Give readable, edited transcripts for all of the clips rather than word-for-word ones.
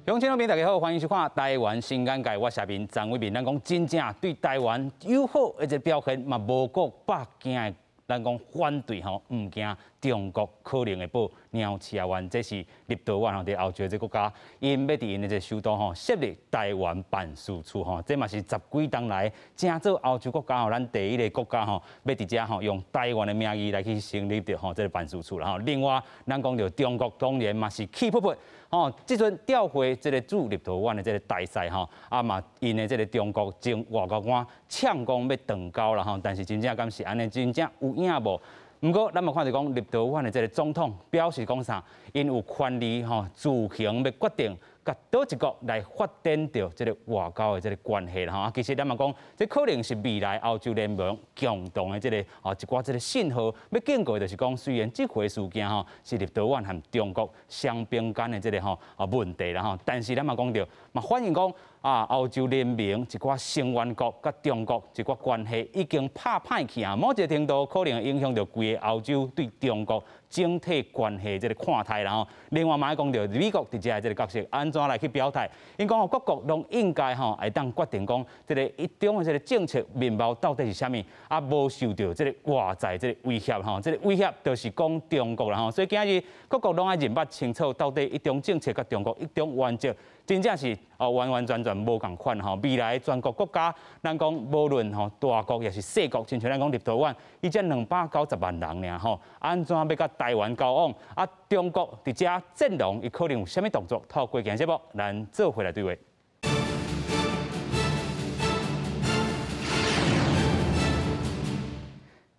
鄉親朋友大家好，歡迎收看《台灣新眼界》，我是面張偉民。咱講真正對台灣友好的一個表現，嘛無顧北京的咱講反對吼，毋驚中國可能會報鳥鼠仔灣，這是立陶宛吼佇歐洲這個國家，𪜶欲佇𪜶的這個首都吼設立台灣辦事處吼，這嘛是十幾冬來成做歐洲國家吼，咱第一个國家吼，欲佇遮吼用台灣的名義來去成立著吼這個辦事處啦吼。另外，咱講著中國當然嘛是氣噗噗吼，這陣調回這個駐立陶宛的這個大使吼，啊嘛𪜶的這個中國前外交官嗆講欲斷交啦吼，但是真正敢是按呢？真正有影無？毋過，咱嘛看著講立陶宛的這個總統表示講啥？𪜶有權利吼自行欲決定，佮佗一國來發展著這個外交的這個關係啦吼。啊，其實咱嘛講，這可能是未來歐洲聯盟共同的這個吼一寡這個信號，欲警告就是講，雖然這回事件吼是立陶宛和中國雙邊間的這個吼啊問題啦吼，但是咱嘛講著嘛反映講啊，歐洲聯盟一寡成員國佮中國一寡關係已經拍歹去啊，某一個程度可能影響著規个歐洲對中國整體關係這個看態啦吼。另外嘛愛講著美國佇遮的這個角色按怎來去表態？𪜶講吼各國攏應該吼會當決定講這個一中的這個政策面貌到底是啥物，啊無受著這個外在這個威脅吼，這個威脅就是講中國啦吼。所以今日各國攏愛認捌清楚，到底一中政策佮中國一中原則真正是哦完完全全無仝款吼。未來全國國家，咱講無論吼大國抑是細國，親像咱講立陶宛，伊才290萬人爾吼，按怎欲佮台灣交往？啊，中國佇遮戰狼，伊可能有啥物動作？透過今節目，咱做伙來對話。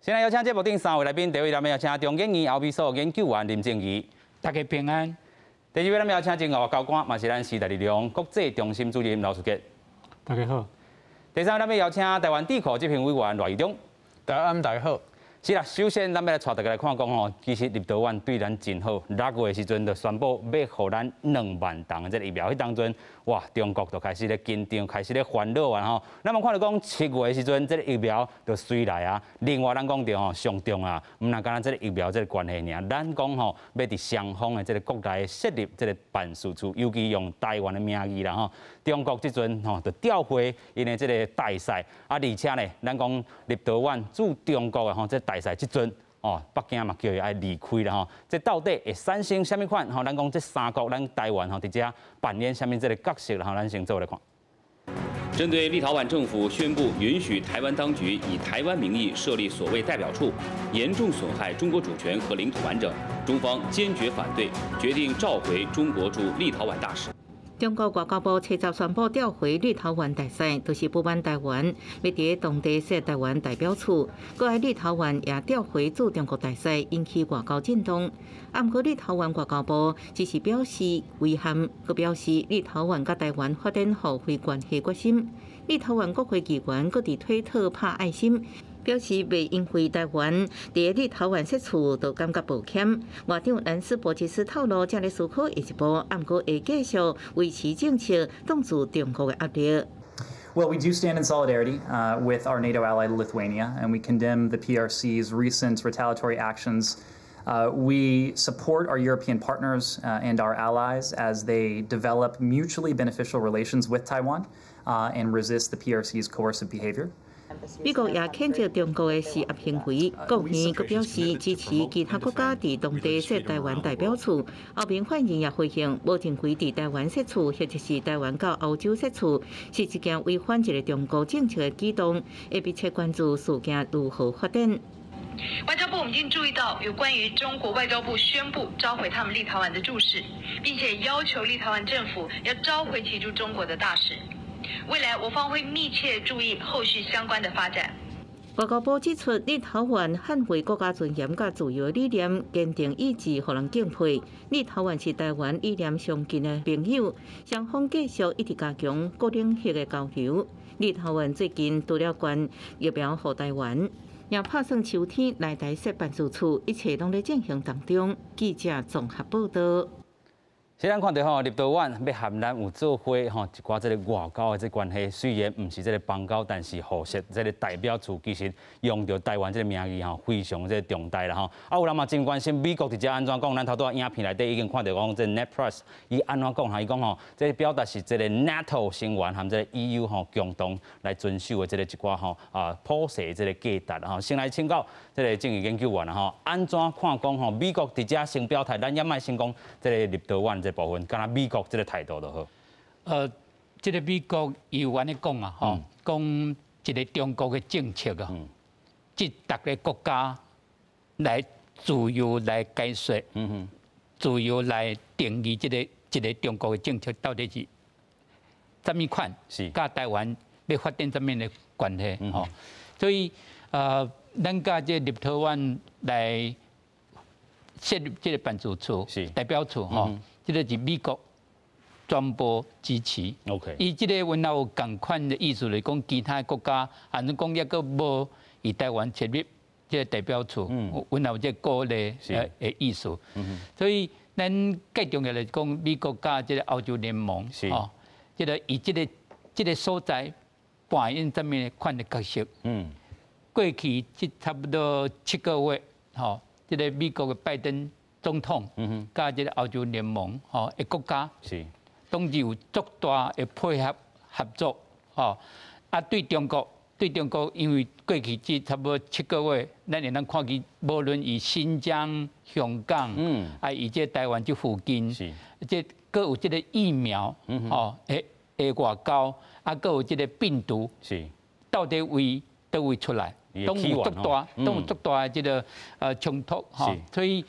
先來邀請節目頂三位來賓，第一位咱們邀請中研院歐美所研究員林靜儀，大家平安。第二位咱們邀請前外交官，嘛是咱時代力量國際中心主任劉淑傑，大家好。第三位咱們邀請台灣智庫執行委員賴怡忠，大家暗，大家好。是啦，首先咱欲來帶大家來看講吼，其實立陶宛對咱真好，6月的時陣就宣布欲予咱2萬筒的這個疫苗，彼當陣哇，中國就開始咧緊張，開始咧煩惱啊吼。咱嘛看著講7月的時陣，這個疫苗就隨來啊。另外，咱講著吼，上重要，毋但干焦這個疫苗這個關係爾，咱講吼，欲佇雙方的這個國內設立這個辦事處，尤其用台灣的名義啦吼。中國這陣吼就調回𪜶的這個大使，啊，而且呢，咱講立陶宛駐中國的吼這大使這陣哦，北京嘛叫伊愛離開啦吼。這到底會產生啥物款吼？咱講這三國，咱台灣吼佇遮扮演啥物這個角色啦吼？咱先做來看。針對立陶宛政府宣布允許台灣當局以台灣名義設立所謂代表處，嚴重損害中國主權和領土完整，中方堅決反對，決定召回中國駐立陶宛大使。中國外交部七十宣布調回立陶宛大使，就是不滿台灣欲佇當地設台灣代表處，閣愛立陶宛也調回駐中國大使，引起外交震動。啊，毋過立陶宛外交部只是表示遺憾，閣表示立陶宛佮台灣發展互惠關係決心。立陶宛國會議員閣佇推特拍愛心，表示袂因為台灣佇立陶宛設處就感覺抱歉。外長蘭斯伯吉斯透露，正咧思考下一步，毋過會繼續維持政策，擋住中國的壓力。 Well, we do stand in solidarity with our NATO ally Lithuania, and we condemn the PRC's recent retaliatory actions. We support our European partners and our allies as they develop mutually beneficial relations with Taiwan and resist the PRC's coercive behavior. 美國也譴責中國的施壓行為，國務院閣表示支持其他國家佇當地設台灣代表處。歐盟發言人也回應，無認為佇台灣設處或者是台灣到歐洲設處是一件違反一個中國政策的舉動，會密切關注事件如何發展。外交部，我們已經注意到有關於中國外交部宣布召回他們立陶宛的駐使，並且要求立陶宛政府要召回其駐中國的大使。未來我方會密切注意後續相關的發展。外交部指出，立陶宛捍衛國家尊嚴佮自由理念，堅定意志，予人敬佩。立陶宛是台灣理念相近的朋友，雙方繼續一直加強各領域的交流。立陶宛最近除了捐疫苗予台灣，也拍算秋天來台設辦事處，一切攏咧進行當中。記者綜合報道。是咱看著吼，立陶宛欲和咱有做伙吼，一寡這个外交的這關係，雖然毋是這个邦交，但是互設這个代表處其實用著台灣這个名義吼，非常這個重大啦吼。啊，有人嘛真關心美國佇遮按怎講，咱頭拄仔影片內底已經看著講這 Ned Price 伊按怎講哈？伊講吼，這個表達是這個 NATO 成員和這個 EU 吼共同來遵守的這個一寡吼啊普世這個價值吼。先來請教這個政治研究員啦吼，按怎看講吼？美國佇遮先表態，咱也莫先講這個立陶宛這部分，敢若美國這個態度就好。這個美國伊有按呢講啊，吼，講一個中國的政策啊，這逐個國家來自由來解說，自由來定義這個一個中國的政策到底是啥物款，佮台灣欲發展啥物的關係，吼。所以咱佮這立陶宛來設立這個辦事處、代表處，吼，這個是美國全部支持。 伊這個阮也有仝款的意思來講，其他國家，按怎講抑閣無佇台灣設立這個代表處，阮也有這個鼓勵的意思。所以咱最重要的是講，美國佮這個歐洲聯盟，吼，這個以這個所在扮演啥物款的角色？過去這差不多7個月，吼，這個美國的拜登總統，佮這個歐洲聯盟，吼的國家，當然有足大的配合合作，吼。啊，對中國，對中國，因為過去這差不多七個月，咱會當看見，無論佇新疆、香港，啊，以這台灣這附近，這閣有這個疫苗，吼，的外交，啊，閣有這個病毒，到底為佗位出來，攏有足大，攏有足大的這個衝突，吼，所以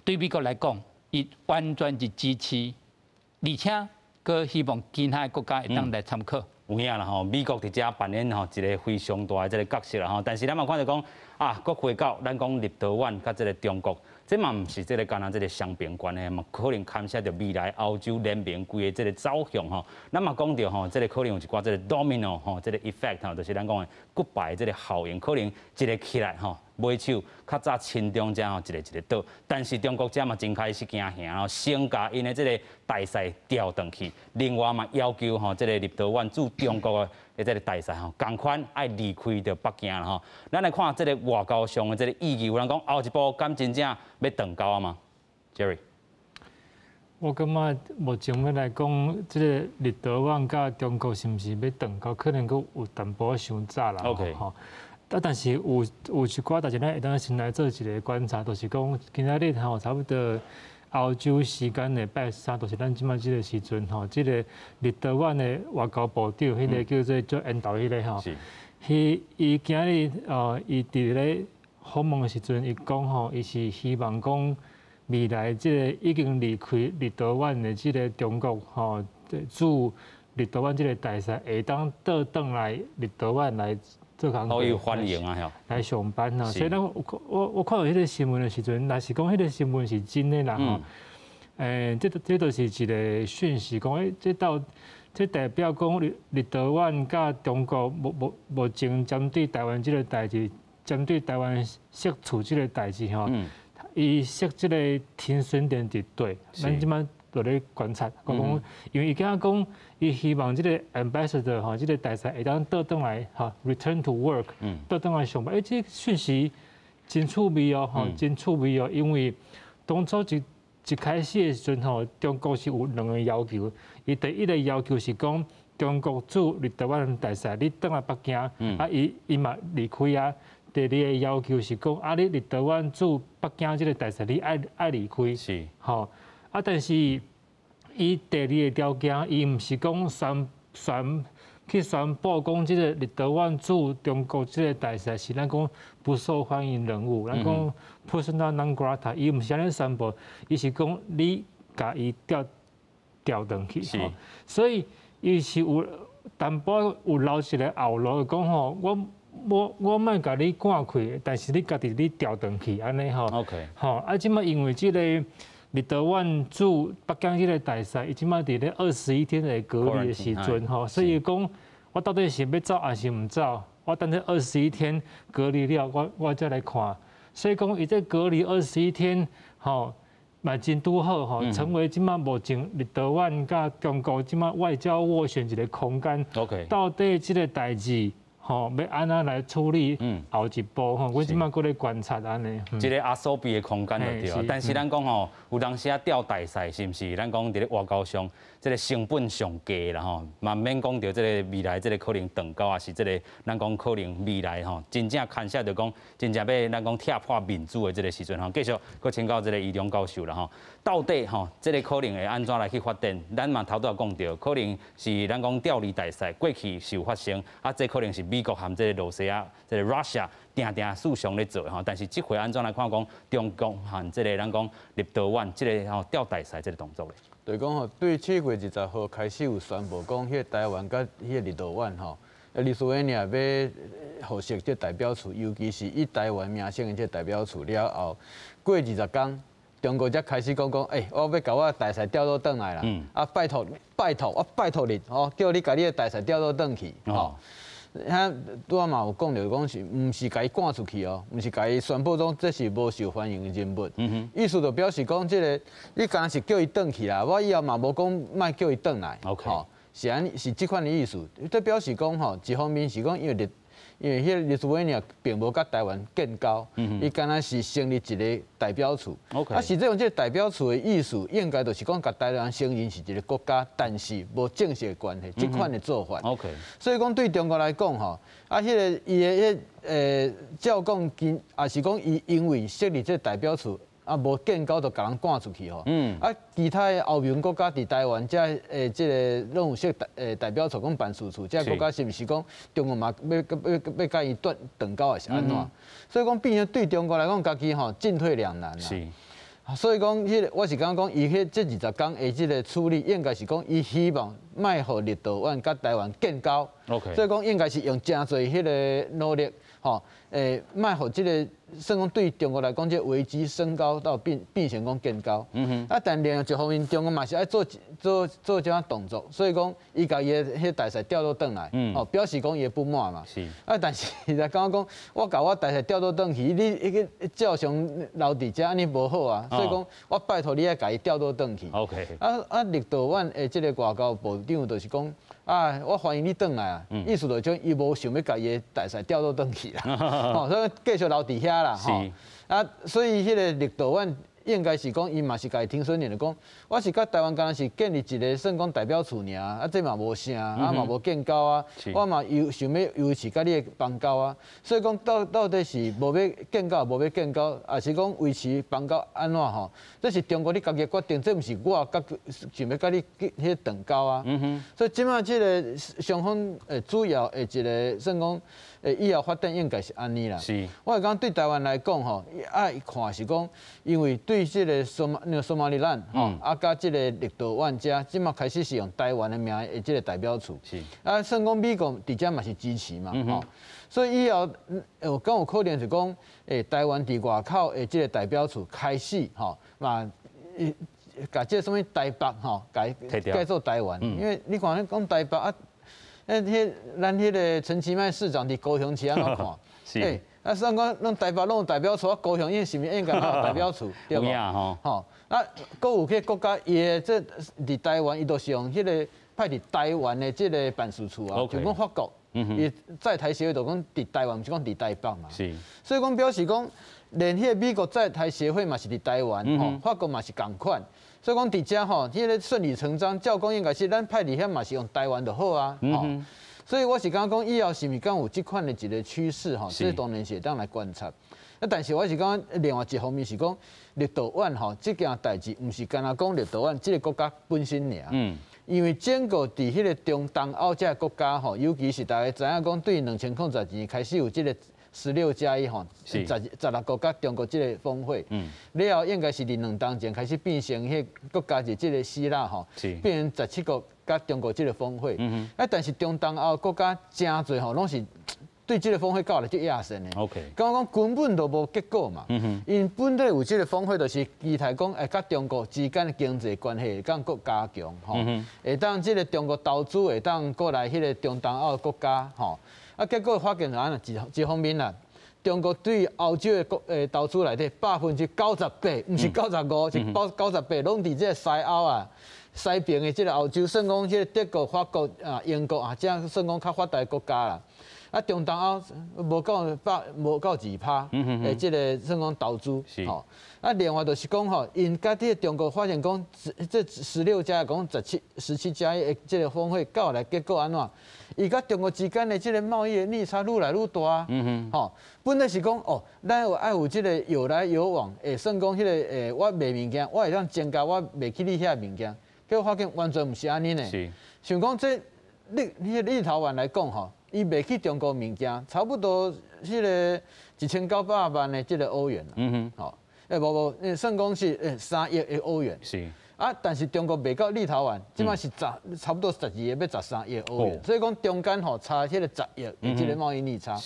對美國來講，伊完全是支持，而且閣希望其他的國家會當來參考。有影啦吼，美國佇遮扮演吼一個非常大的這個角色啦吼，但是咱嘛看著講啊，閣回到咱講立陶宛佮這個中國，這嘛毋是這個干焦這個雙邊關係嘛，可能牽涉著未來歐洲聯盟規個這個走向吼。咱嘛講著吼，這個可能有一寡這個 domino 吼，這個 effect 吼，就是咱講的骨牌這個效應，可能一個起來吼，尾手較早親中遮吼一個一個倒，但是中國遮嘛真開始驚嚇，先共𪜶的這個大使調轉去，另外嘛要求吼這個立陶宛駐中國的這個大使吼，仝款愛離開著北京啦吼。咱來看這個外交上的這個意義，有人講後一步敢真正欲斷交啊嗎？Jerry，我感覺目前欲來講，這個立陶宛佮中國是毋是欲斷交，可能閣有淡薄仔傷早啦。 吼。啊，但是有一寡代誌，咱會當先來做一個觀察，就是講今仔日吼，差不多歐洲時間的拜三，就是咱這擺這個時陣吼，這個立陶宛的外交部長，彼個叫做做緣投彼個吼，彼伊今日哦，伊佇咧訪問的時陣，伊講吼，伊是希望講未來這個已經離開立陶宛的這個中國吼，駐立陶宛這個大使會當倒轉來立陶宛來做工課，歡迎啊，來上班啊。所以咱我看到彼個新聞的時陣，若是講彼個新聞是真的啦吼，這就是一個訊息，講這代表講立陶宛佮中國目前針對台灣這個代誌，針對台灣設處這個代誌吼，伊設這個停損點佇佗，咱這擺就咧觀察，講因為伊敢講，伊希望這個 ambassador 吼，這個大使會當倒轉來吼，return to work，倒轉來上班。這個訊息真趣味哦，吼，真趣味哦，因為當初一開始的時陣吼，中國是有兩個要求。伊第一個要求是講，中國駐立陶宛大使，你轉來北京，啊，伊嘛離開啊。第二個要求是講，啊，你立陶宛駐北京這個大使，你愛離開。吼。啊，但是伊第二個條件，伊毋是講去宣布講這個立陶宛駐中國這個大使是咱講不受歡迎人物，咱講 persona non grata，伊毋是按呢宣布，伊是講你共伊調轉去。所以伊是有淡薄有留一個後路，講吼，我莫共你趕開，但是你家己你調轉去按呢吼。 吼，啊，這擺因為這個立陶宛駐北京這個大使，伊這擺佇咧21天的隔離的時陣吼，所以講我到底是欲走還是毋走？我等這二十一天隔離了，我再來看。所以講，伊這隔離二十一天，吼，嘛真拄好吼，成為這馬目前立陶宛佮中國這馬外交斡旋一個空間。 到底這個代誌吼欲按怎來處理？後一步吼，阮這馬閣咧觀察按呢。這個阿蘇比的空間就對。但是咱講吼，有當時啊調大使是毋是？咱講佇咧外交上，這個成本上低啦吼，嘛免講著這個未來這個可能斷交，抑是這個咱講可能未來吼，真正牽涉著講真正欲咱講拆破面子的這個時陣吼。繼續閣請教這個余龍教授啦吼，到底吼這個可能會按怎來去發展？咱嘛頭拄仔講著，可能是咱講調離大使過去是有發生，啊，這可能是美國和這個羅西亞這個 Russia 定定事上咧做吼，但是這回按怎來看講中國和這個咱講立陶宛這個吼調大使這個動作咧？就是講吼，對7月20號開始有宣布講，彼個台灣佮彼個立陶宛吼，立陶宛亞欲予設這代表處，尤其是以台灣名稱的這代表處了後，過20天，中國才開始講講，欸，我欲共我大使調倒轉來啦，啊，拜託拜託，我拜託你，吼，叫你共你的大使調倒轉去，吼。遐拄仔嘛有講著，講是毋是共伊趕出去哦，毋是共伊宣布講這是無受歡迎的人物。意思就表示講，這個你敢若是叫伊轉去啦，我以後嘛無講莫叫伊轉來。 吼，是按呢，是這款的意思。這表示講吼，一方面是講因為彼個立陶宛亞並無佮台灣建交，伊敢若是成立一個代表處。 啊，實際上這個代表處的意思，應該就是講共台灣承認是一個國家，但是無正式的關係，這款的做法。 所以講對中國來講吼，啊，彼個伊的彼照講，也是講伊因為設立這個代表處。啊，無建交就共人趕出去吼。啊，其他的歐盟國家佇台灣遮這個攏有設代表處、講辦事處，這國家是毋是講中國嘛欲欲欲共伊斷斷交，抑是按怎？所以講變成對中國來講，家己吼進退兩難啦。所以講，彼個我是感覺講，伊彼這20天的這個處理，應該是講伊希望莫予立陶宛佮台灣建交。 所以講應該是用誠濟彼個努力，吼，莫予這個算講對中國來講，這危機升高到變成講建交。啊，但另外一方面，中國嘛是愛做做做這種動作，所以講伊共伊的彼大使調倒轉來，哦，表示講伊的不滿嘛。啊，但是伊來感覺講，我共我大使調倒轉去，你彼個照常留佇遮按呢無好啊，所以講我拜託你愛共伊調倒轉去。 啊啊，立陶宛的這個外交部長就是講，啊，我歡迎你轉來啊，意思就是講伊無想欲共伊的大使調倒轉去啦，吼，所以繼續留佇遐啦，吼。啊，所以彼個立陶宛應該是講，伊嘛是共伊聽損念，就講，我是佮台灣敢若是建立一個算講代表處爾，啊，這嘛無啥，啊嘛無建交啊，我嘛有想欲維持佮你的邦交啊，所以講到底是無欲建交，無欲建交，抑是講維持邦交按怎吼？這是中國你家己決定，這毋是我佮想欲佮你彼斷交啊。所以這馬這個雙方主要的一個算講以後發展應該是按呢啦。我會講對台灣來講吼，愛看是講，因為對這個索馬利蘭吼，啊，佮這個立陶宛遮，這馬開始是用台灣的名的這個代表處。啊，算講美國佇遮嘛是支持嘛，吼。所以以後有敢有可能是講，台灣佇外口的這個代表處開始吼，嘛，共這個啥物台北吼，改改做台灣，因為你看講台北啊，彼咱彼個陳其邁市長佇高雄市按怎看？啊，算講攏台北攏有代表處，啊，高雄應是毋是應該有代表處？對無？吼，啊，閣有彼個國家，伊的這佇台灣，伊就是用彼個派佇台灣的這個辦事處啊，就講法國，伊在台協會就講佇台灣，毋是講佇台北嘛。所以講表示講，連彼個美國在台協會嘛是佇台灣，吼，法國嘛是仝款。所以講佇遮吼，彼個順理成章，照講應該是咱派佇遐嘛是用台灣就好啊。吼，所以我是感覺講，以後是毋是敢有這款的一個趨勢吼？這當然是會當來觀察。啊，但是我是感覺另外一方面是講，立陶宛吼這件代誌，毋是干焦講立陶宛這個國家本身爾。因為整個佇彼個中東歐這個國家吼，尤其是大家知影講，對2012年開始有這個16+1吼，十六國佮中國這個峰會，了後應該是佇2冬前開始變成彼個國家是這個希臘吼，變成17國佮中國這個峰會。啊，但是中東歐國家誠濟吼，攏是對這個峰會搞來足野心的。 感覺講根本就無結果嘛。𪜶本來有這個峰會，就是期待講，佮中國之間的經濟關係會當閣加強，吼，會當這個中國投資會當過來彼個中東歐國家，吼。啊，結果發現按怎，一方面啦，中國對歐洲的國投資內底98%，毋是95，是98，攏佇這個西歐啊，西邊的這個歐洲，算講這個德國、法國啊、英國啊，這算講較發達國家啦。啊，中東歐無夠百，無夠2趴，這個算講投資，吼。啊，另外就是講吼，𪜶佮這個中國發現講，這16加講17、17加1的這個峰會到來結果按怎？伊佮中國之間的這個貿易的逆差愈來愈大，吼。本來是講哦，咱有愛有這個有來有往，會算講彼個我賣物件，我會當增加我賣去你遐物件，結果發現完全毋是按呢呢。像講這你彼個立陶宛來講吼，伊賣去中國物件，差不多彼個1900萬的這個歐元。吼，無無，算講是3億的歐元。啊，但是中國賣到立陶宛，這擺是十差不多12億，欲13億歐元，所以講中間吼差彼個十億的這個貿易逆差。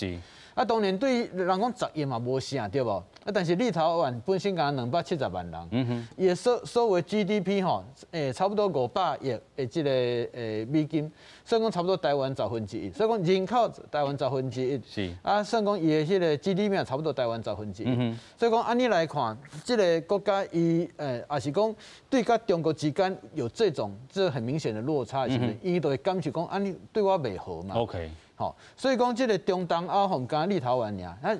啊，當然對人講十億嘛無啥對無？啊，但是立陶宛本身敢若270萬人，伊的所謂 GDP 吼，差不多500億的這個美金，算講差不多台灣1/10，所以講人口台灣十分之一。啊，算講伊的彼個 GDP 差不多台灣十分之一。所以講按呢來看，這個國家伊也是講對佮中國之間有這種這很明顯的落差，是毋是？伊就會感受講按呢對我袂好嘛。 吼，所以講這個中東歐吼，敢立陶宛爾，啊，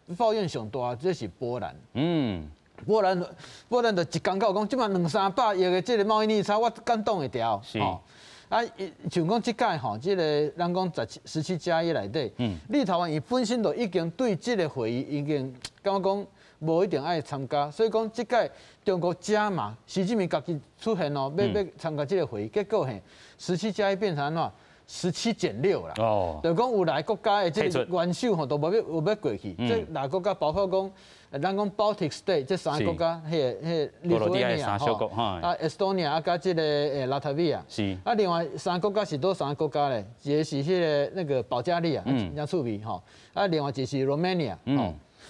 彼抱怨上大，這是波蘭。波蘭就一工到講，這擺兩三百億的這個貿易逆差，我敢擋會牢？啊，像講這屆吼，這個人講17加1內底，立陶宛伊本身就已經對這個會議已經感覺講無一定愛參加，所以講這屆中國加碼，習近平家己出現哦，欲參加這個會議，結果嘿，十七加一變成按怎？17減6啦，就講有來國家的這個元首吼都無欲過去，這六國家包括講，咱講 Baltic State 這三個國家，彼個波羅的海三小國，啊，Estonia 啊，佮這個拉脫維亞，啊，另外三個國家是佗三個國家咧？一個是彼個那個保加利亞，誠趣味吼，啊，另外一個是 Romania，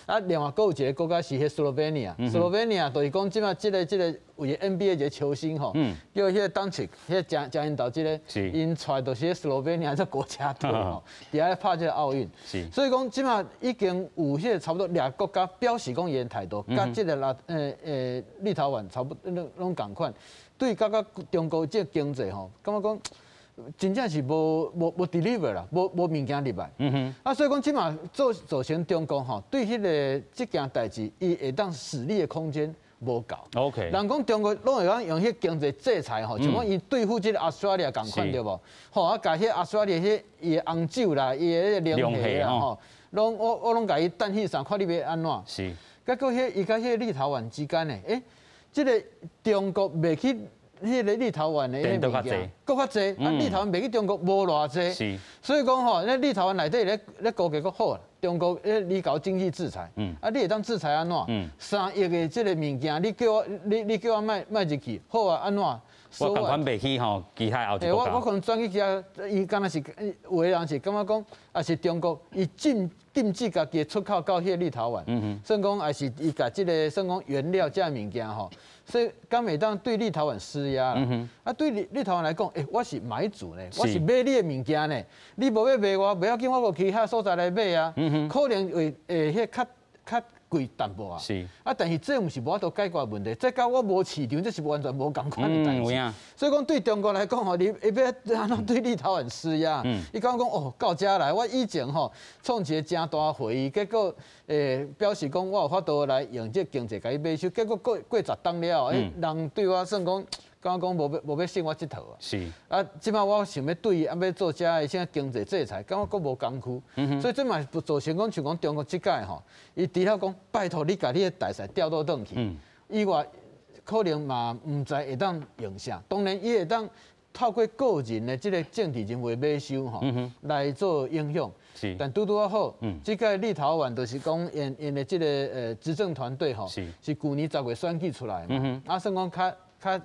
啊，另外閣有一個國家是彼 Slovenia，Slovenia 就是講這擺這個有個 NBA 一個球星吼，叫彼個東契，彼個誠誠緣投這個，𪜶帶就是 Slovenia 這國家隊吼，佇遐拍這個奧運。所以講這擺已經有彼個差不多兩個國家表示講伊的態度，佮這個拉立陶宛差不多攏攏仝款，對佮中國這個經濟吼，感覺講真正是無 deliver 啦，無物件入來。啊，所以講這馬造成中國吼對彼個這件代誌，伊會當使力的空間無夠。 人講中國攏會當用彼經濟制裁吼，像講伊對付這個 Australia 仝款對無？吼啊，共彼 Australia 彼伊的紅酒啦，伊的彼個龍蝦啦吼，攏我攏共伊彈去啥，看你欲按怎。結果彼伊佮彼立陶宛之間呢，這個中國賣去彼個立陶宛的彼個物件，閣較濟，啊，立陶宛賣去中國無偌濟，所以講吼，咧立陶宛內底咧估計閣好，中國你搞經濟制裁，啊，你會當制裁按怎？3億的這個物件，你叫我你叫我莫賣入去，好啊，按怎？我仝款賣去吼，其他後一國家。我可能轉去其他，伊敢若是有的人是感覺講，也是中國伊禁止家己的出口到彼個立陶宛，算講也是伊共這個算講原料這物件吼，所以敢會當對立陶宛施壓啦。啊，對立陶宛來講，我是買主呢，我是買你的物件呢，你無欲賣我，袂要緊，我無其他所在來買啊，可能會彼較較貴淡薄啊。啊，但是這毋是無法度解決問題，這佮我無市場，這是完全無仝款的代誌。所以講對中國來講吼，你欲按怎對立陶宛施壓？伊講講哦，到遮來，我以前吼創一個誠大會議，結果表示講我有法度來用這經濟共伊買收，結果過10冬了後，人對我算講，感覺講無欲信我這套啊。啊，這擺我想欲對伊啊欲做遮的啥經濟制裁，感覺閣無工具。所以這嘛造成講像講中國這擺吼，伊除了講拜託你共你的大使調倒轉去，以外可能嘛毋知會當用啥。當然伊會當透過個人的這個政治人物買收吼，來做影響。但拄拄仔好，這屆立陶宛就是講𪜶的這個執政團隊吼，是舊年10月選舉出來嘛，啊算講較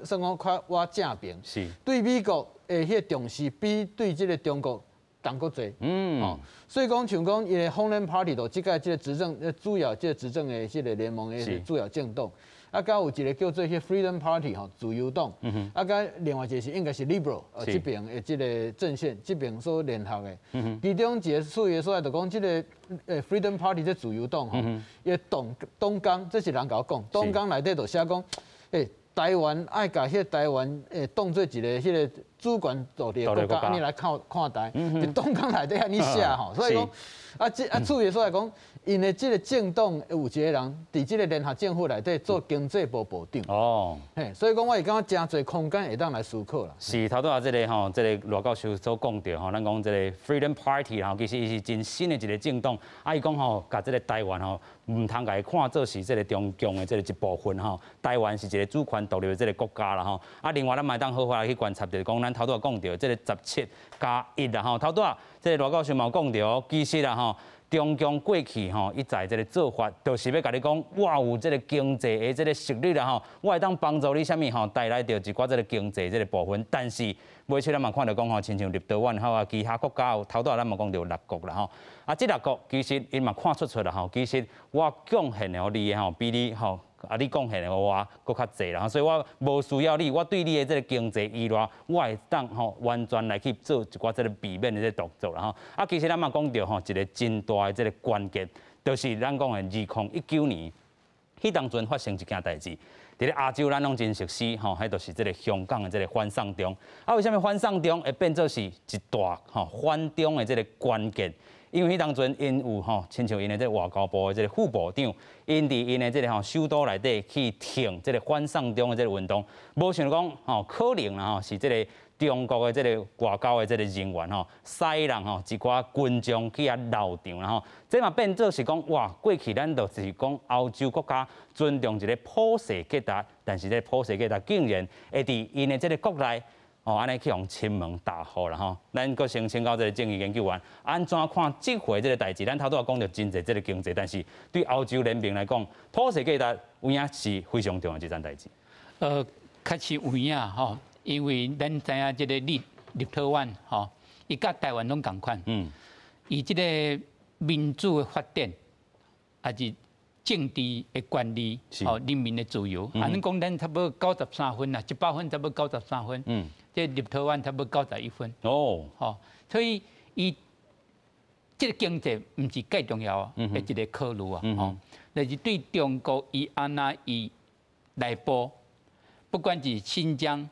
算講較倚正邊，對美國的彼個重視比對這個中國重閣濟。所以講像講伊的 Homeland Party 就這屆這個執政主要這個執政的這個聯盟的主要政黨。啊，佮有一个叫做彼 Freedom Party 吼，自由黨，啊，佮另外一个是應該是 Liberal 這邊的這个陣線，這邊所聯合的。其中一个趣味的所在就講，這个Freedom Party 這自由黨吼，伊的黨黨綱，這是人共我講，黨綱內底就寫講，台灣愛共彼个台灣當做一个彼个主權獨立的國家，按呢來看看待，佇黨綱內底按呢寫吼，所以講啊，這啊趣味所在講，𪜶的這个政黨有一个人佇這个聯合政府內底做經濟部部長。嘿，所以講我會感覺誠濟空間會當來思考啦。是，頭拄仔這个吼，這个賴教授所講著吼，咱講這个 Freedom Party 吼，其實伊是真新的一个政黨，啊，伊講吼，共這个台灣吼，毋通共伊看做是這个中共的這个一部分吼，台灣是一个主權獨立的這个國家啦吼。啊，另外咱嘛會當好好來去觀察，就是講咱頭拄仔講著這个17+1啦吼，頭拄仔這个賴教授嘛有講著，其實啦吼，中共過去吼，一再這个做法，就是欲共你講，我有這个經濟的這个實力啦吼，我會當幫助你啥物吼，帶來著一寡這个經濟這个部分。但是，尾尾咱嘛看著講吼，親像立陶宛吼啊，其他國家有頭拄仔咱嘛講著六國啦吼，啊，這六國其實𪜶嘛看出出啦吼，其實我貢獻予你的吼，比你吼。啊，你貢獻的我閣較濟啦，所以我無需要你，我對你的這个經濟依賴，我會當吼完全來去做一寡這个避免的這个動作啦吼。啊，其實咱嘛講著吼，一个真大的這个關鍵，就是咱講的2019年，彼當陣發生一件代誌，佇咧亞洲咱攏真熟悉吼，彼就是這个香港的這个反送中。啊，為啥物反送中會變做是一大吼反中的這个關鍵？因為彼當陣𪜶有吼，親像𪜶的這个外交部的這个副部長，𪜶佇𪜶的這个吼首都內底去挺這个反送中的這个運動，無想講吼可能啦吼是這个中國的這个外交的這个人員吼，使人吼一寡群眾去遐鬧場啦吼，這嘛變做是講哇，過去咱就是講歐洲國家尊重一个普世價值，但是這个普世價值竟然會佇𪜶的這个國內。哦，按呢去予侵門踏戶啦吼，咱閣先請教這个正義研究員，按怎看這回這个代誌？咱頭拄仔講著真濟這个經濟，但是對歐洲聯盟來講，普世價值有影是非常重要一件代誌。確實有影吼，因為咱知影這个立陶宛吼，伊佮台灣攏仝款，伊這个民主的發展，抑是政治的權利，吼，人民的自由。啊，咱講咱差不多93分啦，100分差不多93分。這立陶宛差不多91分。吼，所以伊這个經濟毋是蓋重要的一个考慮啊，吼，就是對中國伊按怎伊內部，不管是新疆，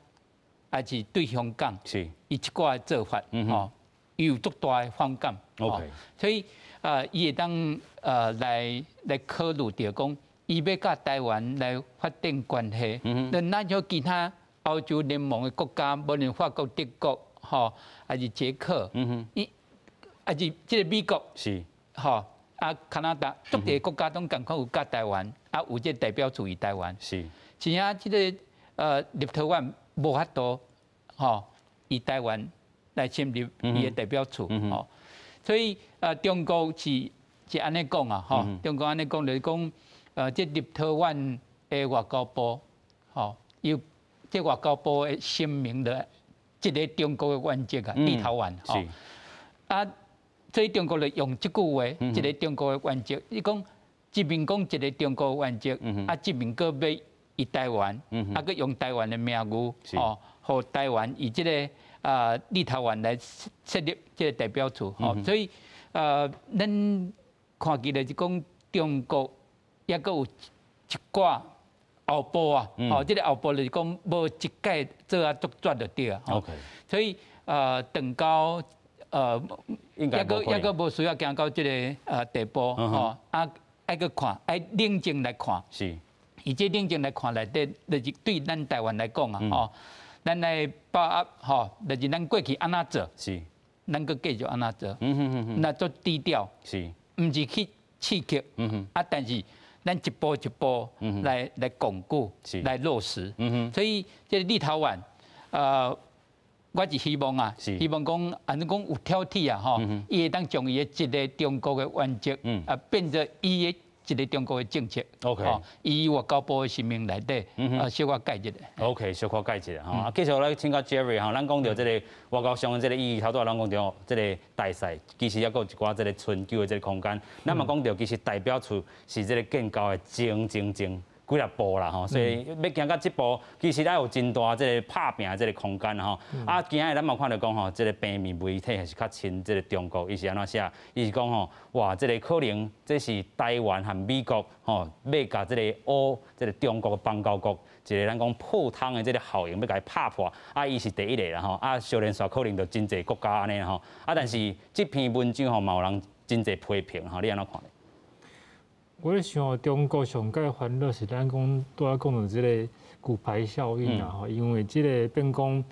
抑是對香港，伊這寡的做法，吼，伊有足大的反感。 所以啊，伊會當來來考慮著講，伊欲佮台灣來發展關係，那咱像其他歐洲聯盟的國家，無論法國、德國，吼，抑是捷克，伊，抑是這个美國，吼，啊，加拿大，足濟國家攏仝款有佮台灣，啊，有這个代表處佇台灣。真正這个立陶宛無法度，吼，以台灣來設立伊的代表處，吼。所以中國是是按呢講啊，吼，中國按呢講就是講，這立陶宛的外交部，吼，有這外交部的聲明的一个中國的原則啊，立陶宛，吼，啊，所以中國就用這句話，一个中國的原則，伊講一面講一个中國的原則，啊，一面閣欲以台灣，啊，閣用台灣的名義，吼，予台灣以這个啊立陶宛來設立這个代表處，吼，所以咱看起來就講中國抑閣有一寡後步啊，吼，這个後步就是講無一概做啊足絕就對啊，所以等到抑閣抑閣無需要行到這个地步，吼，啊，愛閣看，愛冷靜來看，以這冷靜來看內底，就是對咱台灣來講啊，吼，咱來把握，吼，就是咱過去按怎做，咱閣繼續按怎做，若做低調，毋是去刺激，啊，但是咱一步一步來來鞏固，來落實，所以這个立陶宛，我是希望啊，希望講，按怎講有挑剔啊，吼，伊會當將伊的一个中國的原則，啊，變做伊的一个中國的政策。 伊外交部的聲明內底，啊，小可改一下。 OK，小可改一下吼。啊，繼續來請教 Jerry 吼，咱講著這个外交上的這个意義，頭拄仔咱講著這个大使，其實抑閣有一寡這个春秋的這个空間。咱嘛講著，其實代表處是這个建交的前前前。幾若步啦吼，所以欲行到這步，其實還有真大這个拍拚這个空間吼。啊，今仔日咱嘛看著講吼，這个平面媒體還是較親這个中國，伊是按怎寫？伊是講吼，哇，這个可能這是台灣和美國吼，欲共這个烏這个中國的邦交國，一个咱講破窗的這个效應，欲共伊拍破。啊，伊是第一个啦吼。啊，相連紲可能就真濟國家按呢吼。啊，但是這篇文章吼，嘛有人真濟批評吼，你按怎看咧？我咧想，中國上蓋煩惱是咱講拄仔講著這个骨牌效應啊吼，因為這个變講，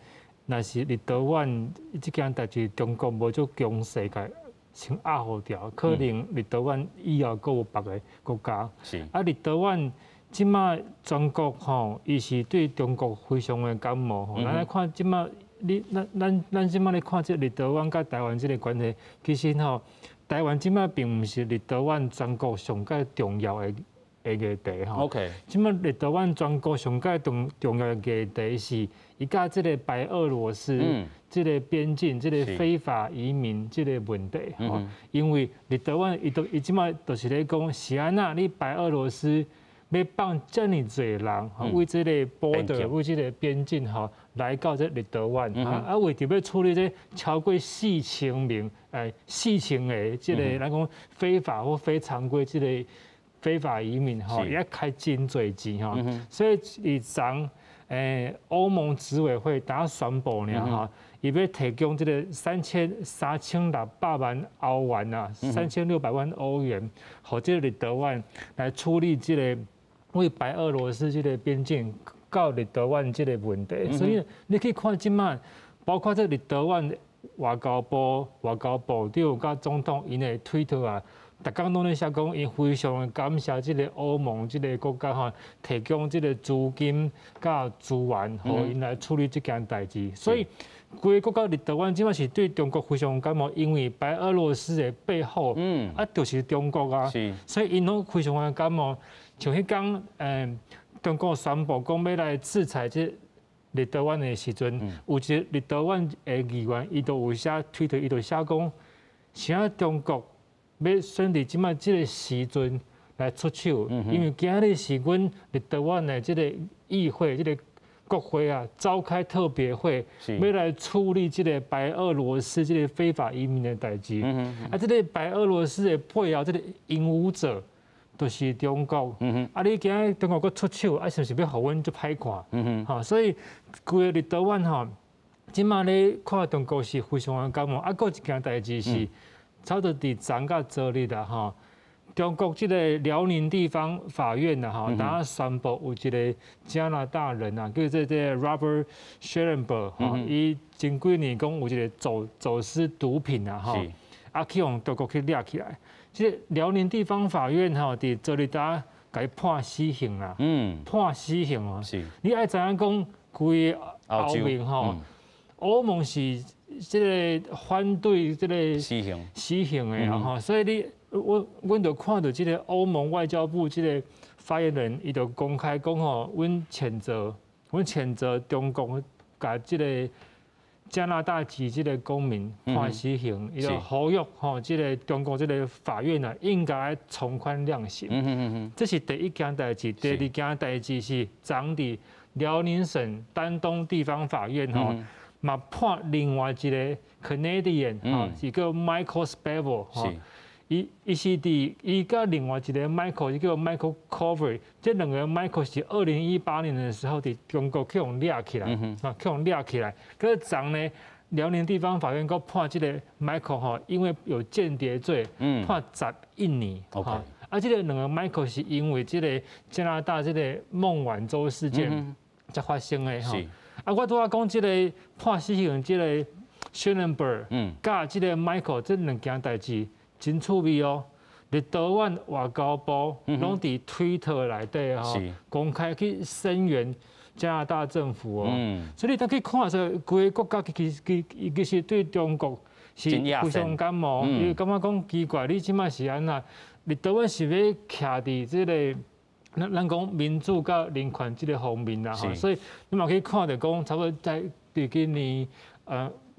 若是立陶宛這件代誌，中國無足強勢共先壓予牢，可能立陶宛以後閣有別个國家。啊，立陶宛這馬全國吼，伊是對中國非常的感冒吼。咱來看這馬，你咱咱咱這馬咧看這立陶宛佮台灣這个關係，其實吼，台灣這馬並毋是立陶宛全國上蓋重要的議題吼。這馬立陶宛全國上蓋重重要的議題是，伊佮這个白俄羅斯這个邊境這个非法移民這个問題吼。因為立陶宛伊都伊這馬就是咧講，是按怎你白俄羅斯欲放遮爾濟人，為這个 border 為這个邊境吼來到這立陶宛，啊，為著欲處理這超過4000名，4000个這个咱講非法或非常規這个非法移民吼，也開真濟錢吼，所以伊昨歐盟執委會打宣布呢吼，伊欲提供這个3600萬歐元啊，3600萬歐元，予這个立陶宛來處理這个為白俄羅斯這个邊境到立陶宛這个問題，所以你去看這馬，包括這立陶宛外交部外交部長佮總統𪜶的推特啊，逐工攏咧寫講，𪜶非常感謝這个歐盟這个國家吼，提供這个資金佮資源，予𪜶來處理這件代誌。所以，規个國家立陶宛這馬是對中國非常感冒，因為白俄羅斯的背後，啊，就是中國啊，所以𪜶攏非常的感冒。像彼工，中國宣布講欲來制裁這立陶宛的時陣，有一个立陶宛的議員，伊就有寫推特，伊就寫講，啥中國欲選佇這馬這个時陣來出手，因為今仔日是阮立陶宛的這个議會，這个國會啊，召開特別會，欲來處理這个白俄羅斯這个非法移民的代誌。啊，這个白俄羅斯的背後這个引武者，就是中國。啊，你今仔中國閣出手，啊，是毋是欲予阮足歹看？吼，所以規个立陶宛吼，這馬咧看中國是非常的感冒。啊，閣一件代誌是，差不多佇昨佮昨日啦吼，中國這个遼寧地方法院啊吼，當宣布有一个加拿大人啊，叫做這个 Robert Schellenberg 吼，伊前幾年講有一个走私毒品啊吼，啊去予中國去掠起來。這个遼寧地方法院吼，佇昨日當共伊判死刑啦，判死刑哦。你愛知影講，規個歐盟吼，歐盟是這个反對這个死刑死刑的吼，所以你我阮就看著這个歐盟外交部這个發言人，伊就公開講吼，阮譴責中國共這个加拿大籍這个公民判死刑，伊就呼籲吼，這个中國這个法院啊，應該從寬量刑。這是第一件代誌，第二件代誌是昨佇遼寧省丹東地方法院吼，嘛判另外一个 Canadian 吼，是叫 Michael Spavor 吼，伊是佇伊佮另外一个 Michael 是叫 Michael Kovrig，這兩个 Michael 是2018年的時候佇中國去予掠起來，啊，去予掠起來。可是昨呢，遼寧地方法院閣判這个 Michael 吼，因為有間諜罪，判11年。 啊，這个兩个 Michael 是因為這个加拿大這个孟晚舟事件才發生的吼。啊，我拄仔講這个判死刑這个 Schellenberg，佮這个 Michael 這兩件代誌真趣味哦。立陶宛外交部攏佇推特內底吼，公開去聲援加拿大政府哦。所以你當去看說，規个國家其實對中國是非常感冒，伊感覺講奇怪，你這馬是按怎？立陶宛是欲徛佇這个咱講民主佮人權這个方面啦吼，所以你嘛可以看著講，差不多在佇今年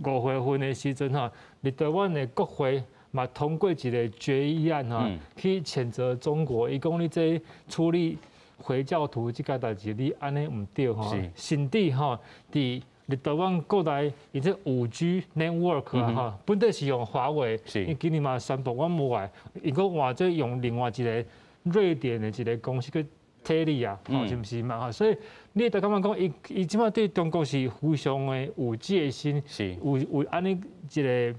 5月份的時陣吼，立陶宛的國會嘛通過一个決議案吼，去譴責中國，伊講你這處理回教徒這個代誌，你按呢毋對吼，甚至吼，佇立陶宛國內，伊這5G network 啊吼，本底是用華為，伊今年嘛宣布阮無愛，伊閣換做用另外一個瑞典的一個公司叫 Telia，吼，是毋是嘛？所以你會感覺講，伊伊這擺對中國是非常的有戒心，有按呢一個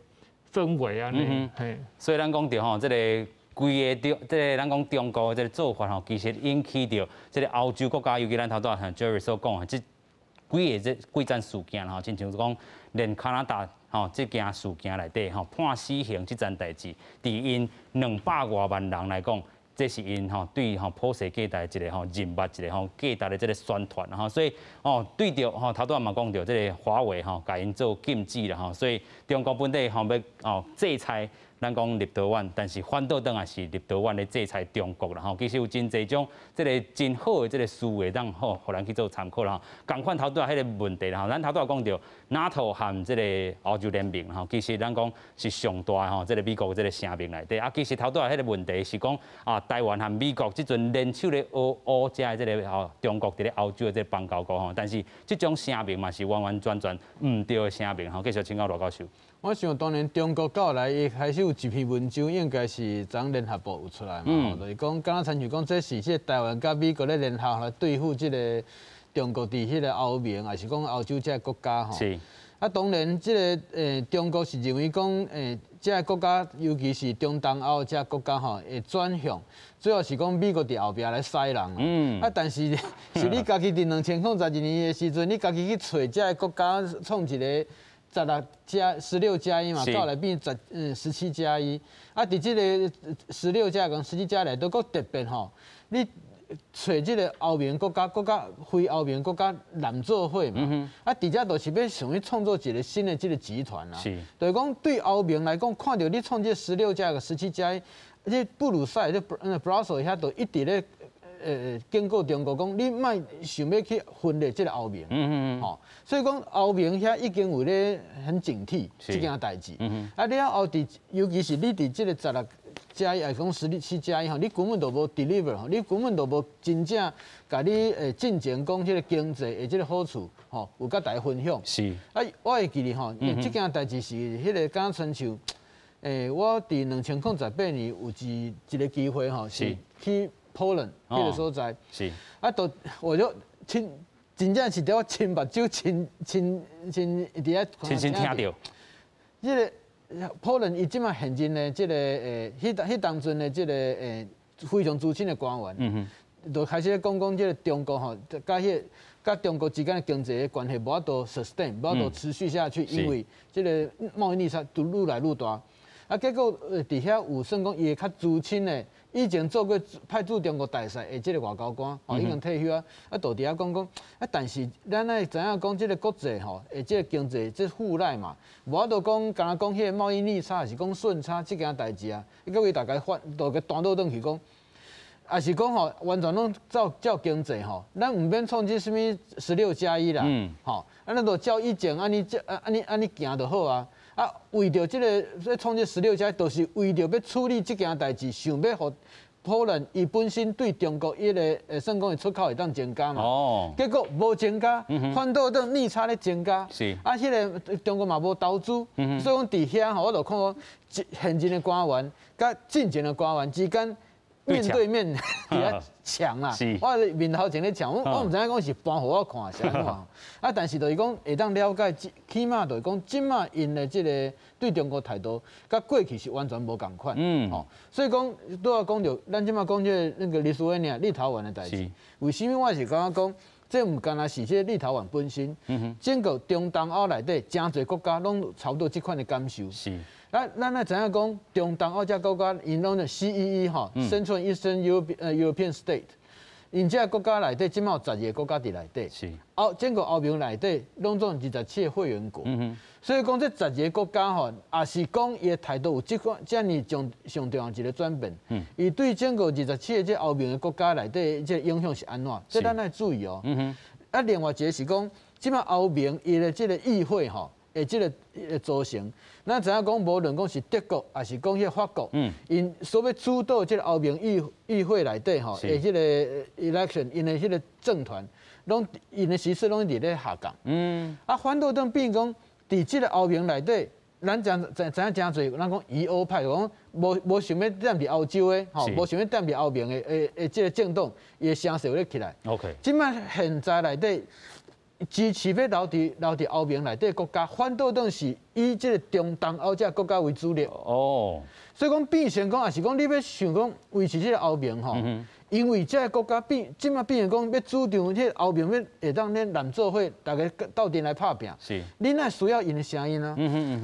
氛圍按呢，嘿。所以咱講著吼，這個規个中，這个咱講中國的這个做法吼，其實引起著這个歐洲國家，尤其咱頭拄仔像 Jerry 所講的，這幾个這幾件事件吼，親像講連加拿大吼這件事件內底吼判死刑這件代誌，佇𪜶200外萬人來講，這是𪜶吼對吼普世價值一個吼人脈一個吼價值的這个宣傳吼，所以哦對著吼頭拄仔嘛講著這个華為吼，共𪜶做禁止啦吼，所以中國本底吼欲哦制裁咱講立陶宛，但是反倒轉來是立陶宛咧制裁中國啦吼。其實有真濟種這个真好的這个思維，當好予咱去做參考啦吼。仝款頭拄仔彼个問題啦吼，咱頭拄仔講著 NATO 和這个歐洲聯盟吼，其實咱講是上大吼，這个美國這个聲明內底啊，其實頭拄仔彼個問題是講啊，台灣和美國這陣聯手咧烏烏遮的這个吼中國佇咧歐洲的這个邦交國吼，但是這種聲明嘛是完完全全毋對的聲明吼。繼續請教羅教授。我想當然中國到來，伊開始有一篇文章，應該是昨聯合報有出來嘛，就是講，敢若親像講，這是這個台灣佮美國咧聯合來對付這个中國佇彼个歐盟，抑是講歐洲這个國家吼。啊，當然，這个中國是認為講，這个國家，尤其是中東歐這个國家吼，會轉向，主要是講美國佇後壁來使人。啊，但是是你家己佇2012年的時陣，你家己去揣這个國家創一個16加16+1嘛，到來變17+1。啊，佇這个十六加跟17+1內都閣特別吼，你揣這个歐盟國家，國家非歐盟國家攬做伙嘛。啊，佇遮就是欲想欲創造一个新的這个集團啦。就是講對歐盟來講，看著你創這十六加個十七加一，這布魯塞爾這 Brussels 遐都一直咧警告中國講，你莫想欲去分裂這个歐盟。吼，所以講歐盟遐已經有咧很警惕這件代誌。啊，了後佇，尤其是你佇這个16+1，抑是講17+1吼，你根本就無 deliver 吼，你根本就無真正共你進前講這个經濟的這个好處吼，有佮大家分享。啊，我會記得吼，這件代誌是彼个敢親像，我佇2018年有一一个機會吼，是去 Poland 彼个所在。啊，都我就親真正是佇我親目睭親親親佇遐親身聽著。這个 Poland 伊這擺現任的這个彼當陣的這个非常資深的官員，就開始講講這个中國吼，佮彼个佮中國之間的經濟的關係無法度 sustain，無法度持續下去，因為這个貿易逆差都愈來愈大。啊，結果佇遐有算講伊會較資深的，以前做過派駐中國大使的這个外交官，吼已經退休啊，啊，就佇遐講講，啊，但是咱愛知影講這个國際吼，這个經濟這互賴嘛，無法度講，敢若講彼个貿易逆差，抑是講順差這件代誌啊，伊閣為大家反，就共彈倒轉去講，抑是講吼，完全攏照照經濟吼，咱毋免創這啥物十六加一啦，吼，啊，咱就照以前按呢這按呢按呢行就好啊。啊，為著這个欲創這十六加一，就是為著欲處理這件代誌，想欲予波蘭伊本身對中國彼个算講伊出口會當增加嘛。結果無增加，反倒轉逆差咧增加。啊，彼个中國嘛無投資，所以講佇遐吼，我就看講現任的官員佮進前的官員之間面對面佇遐搶啦。我面頭前咧搶，我毋知影講是搬予我看是按怎。啊，但是就是講會當了解，起碼就是講這擺𪜶的這个對中國態度，佮過去是完全無仝款。吼，所以講拄仔講著，咱這擺講這个那個立陶宛立陶宛的代誌，為啥物我是感覺講，這毋干焦是這个立陶宛本身，整個中東歐內底誠濟國家攏差不多這款的感受。啊，咱愛知影講，中東歐這國家，𪜶攏是 CEE 吼，Central Eastern European State，𪜶這个國家內底，這擺有12个國家佇內底。歐整個歐盟內底，攏總27个會員國。所以講，這十二个國家吼，也是講伊的態度有這款遮爾重上重要一个轉變。伊對整個27个這歐盟的國家內底，這个影響是按怎？這咱愛注意哦。啊，另外一个是講，這擺歐盟伊的這个議會吼，的這个组成。咱知影讲，无论讲是德国，抑是讲彼个法国，𪜶所欲主导这个欧盟议会内底吼，的这个 election，𪜶的彼个政团，拢𪜶的席次拢伫咧下降。啊，反倒转变讲，伫这个欧盟内底，咱知影诚济，咱讲疑欧派，讲无想欲踮伫欧洲的，吼，无想欲踮伫欧盟的这个政党，伊的声势有咧起来。 这摆现在内底支持欲留伫欧盟内底国家，反倒转是以这个中东欧这个国家为主力。所以讲变成讲，抑是讲你欲想讲维持这个欧盟吼，因为这个国家变，这摆变成讲欲主张这个欧盟欲会当咧揽做伙，大家斗阵来拍拚。你若需要𪜶的声音啊。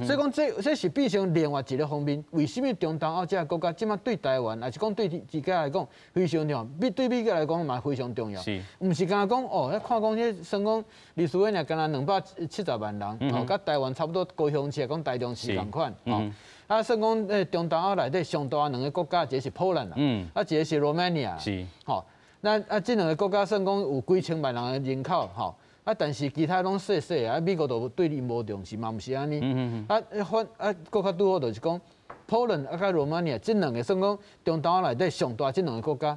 所以讲这是变成另外一个方面。为啥物中东欧这个国家这摆对台湾，抑是讲对自家来讲非常重要，比对美国来讲嘛非常重要。毋是干焦讲哦，看讲彼算讲立陶宛敢若270万人，哦，佮台湾差不多高雄市讲台中市仝款，哦。啊，算讲中东欧内底上大两个国家，一个是波兰啦，啊，一个是罗马尼亚，吼，那啊，这两个国家算讲有几千万人的人口，吼，啊，但是其他拢细细啊，美国就对𪜶无重视嘛，毋是按呢。啊，反啊，阁较拄好就是讲，波兰啊，佮罗马尼亚这两个算讲中东欧内底上大这两个国家，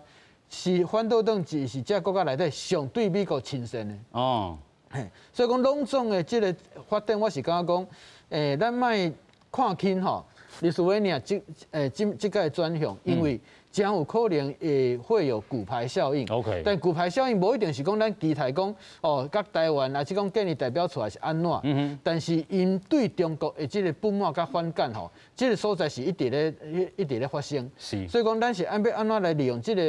是反倒转是这国家内底上对美国亲善的。嘿，所以讲拢总的这个发展，我是感觉讲，咱莫看轻吼。立陶宛这这这届转向，因为将有可能会有骨牌效应。 但骨牌效应无一定是讲咱期待讲哦，佮台湾抑是讲建立代表处还是按怎。但是𪜶对中国的这个不满佮反感吼，这个所在是一直咧发生。所以讲，咱是按欲按怎来利用这个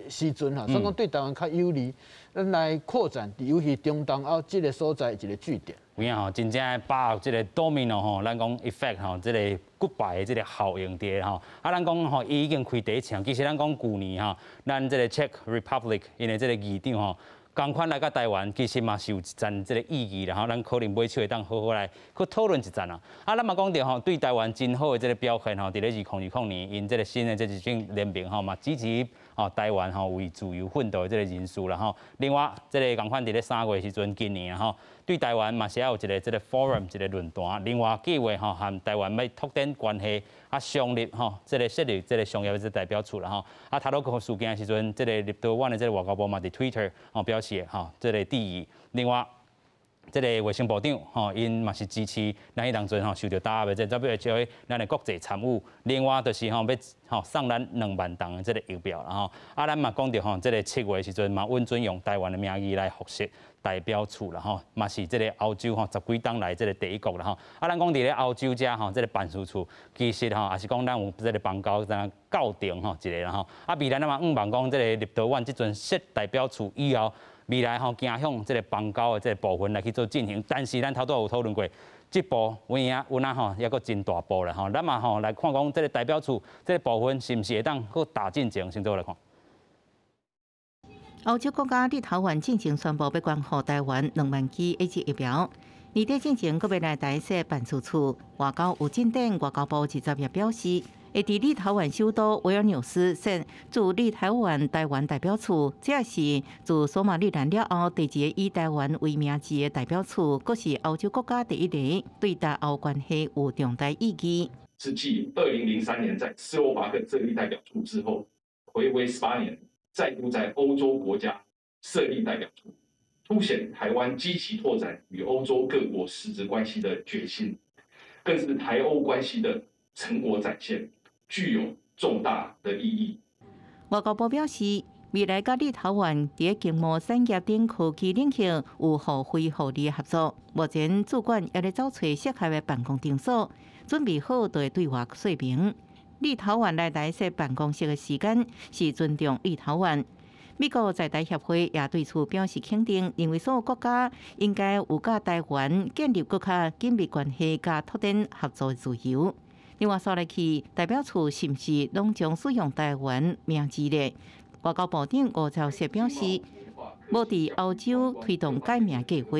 时阵吼，算讲对台湾较有利，咱来扩展，尤其中东欧这个所在一个据点。有影吼，真正把握这个 domino 吼，咱讲 effect 吼，这个骨牌的这个效应伫吼。啊，咱讲吼，伊已经开第一枪。其实咱讲旧年吼，咱这个 Czech Republic 𪜶的这个议长吼，仝款来到台湾，其实嘛是有一层这个意义啦吼。咱可能尾手会当好好来去讨论一层啊。啊，咱嘛讲著吼，对台湾真好的这个表现吼，伫咧2020年，𪜶这个新的这一种联盟吼，嘛支持吼台湾吼为自由奋斗的这个人士啦吼。另外，这个仝款伫咧3月时阵，今年吼，对台湾嘛是要有一个这个 forum 一个论坛。另外，计划吼和台湾欲拓展关系，啊，商立吼这个设立这个商业的代表处啦吼。啊，头拄个事件的时阵，这个立陶宛的这个外交部嘛伫 Twitter 吼表示吼这个致意。另外，这个卫生部长吼，𪜶嘛是支持咱彼当阵吼受著打压的这 WHO 咱的国际参与。另外就是吼欲吼送咱2万筒的这个疫苗啦吼。啊，咱嘛讲著吼，这个7月的时阵嘛，允准用台湾的名义来复设代表处啦吼，嘛是这个欧洲吼十几冬来这个第一国啦吼。啊，咱讲伫咧欧洲遮吼，这个办事处其实吼，也是讲咱有这个邦交怎教程吼一个啦吼。啊，未来咱嘛向望讲这个立陶宛这阵设代表处以后，未来吼走向这个邦交的这个部分来去做进行，但是咱头拄有讨论过，这步有影有影吼，犹阁真大步啦吼。咱嘛吼来看讲这个代表处这个部分是毋是会当阁踏进前，先做来看。欧洲国家立陶宛进前宣布欲捐予台湾2万剂 AZ 疫苗，年底进前阁欲来台设办事处。外交有进展，外交部20日表示，会伫立陶宛首都维尔纽斯设驻立陶宛台湾代表处，这是自索马利兰了后第二个以台湾为名字的代表处，阁是欧洲国家第一个，对台欧关系有重大意义。是继2003年在斯洛伐克设立代表处之后，睽违18年，再度在欧洲国家设立代表处，凸显台湾积极拓展与欧洲各国实质关系的决心，更是台欧关系的成果展现，具有重大的意义。外交部表示，未来佮立陶宛伫经贸、产业等科技领域有互惠互利的合作。目前驻馆也咧找揣适合的办公场所，准备好就会对外说明。立陶宛来台设办公室的时间是尊重立陶宛。美国在台协会也对此表示肯定，认为所有国家应该有佮台湾建立阁较紧密关系，佮拓展合作自由。另外，煞来去代表处是毋是拢将使用台湾名字咧？外交部长吴钊燮表示，无伫欧洲推动改名计划。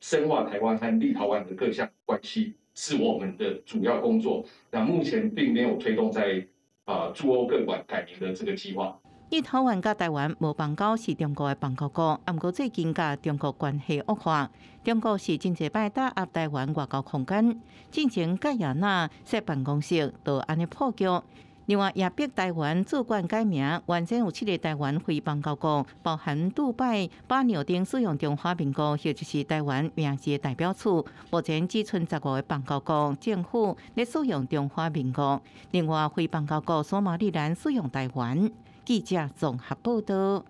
深化台湾和立陶宛的各项关系是我们的主要工作。那目前并没有推动在驻欧各馆改名的这个计划。立陶宛佮台灣無邦交，是中國的邦交國，毋過最近佮中國關係惡化，中國是真濟擺打壓台灣外交空間，進前蓋亞那設辦公室就按呢破局。另外，也逼台灣駐館改名，原先有七个台灣非邦交國，包含杜拜、巴紐等使用中華民國或者是台灣名字的代表處。目前只賰15个邦交國政府咧使用中華民國，另外非邦交國索馬利蘭使用台灣。記者綜合報道。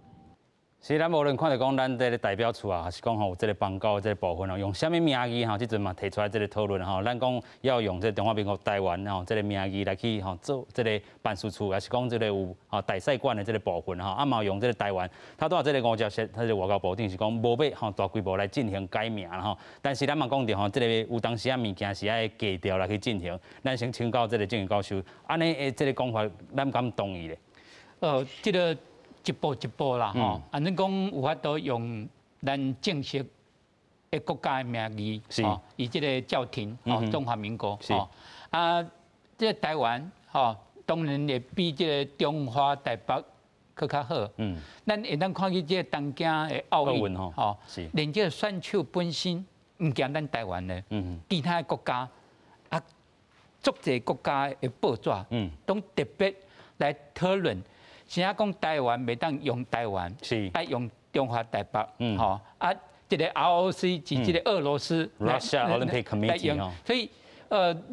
是咱無論看著講咱這个代表處啊，還是講吼有這个邦交這个部分哦，用啥物名義吼，這陣嘛提出來這个討論吼。咱講要用這个中華民國台灣吼這个名義來去吼做這个辦事處，還是講這个有吼大使館的這个部分吼，啊嘛用這个台灣。頭拄仔這个吳釗燮，這个外交部長是講無欲吼大規模來進行改名吼。但是咱嘛講著吼，這个有當時仔物件是愛低調來去進行。咱先請教這个鄭教授，按呢的這个講法，咱敢同意咧？這个一步一步啦，吼，按呢講有法度用咱正式的國家的名義，吼，以這个叫停，吼，中華民國，吼，啊，這个台灣，吼，當然會比這个中華台北閣較好。咱會當看見這个東京的奧運，吼，連這个選手本身毋驚咱台灣的，其他的國家啊，足濟國家的報紙，攏特別來討論。啥講台灣袂當用台灣，愛用中華台北，吼啊，這个 ROC 是這个俄羅斯來來用，所以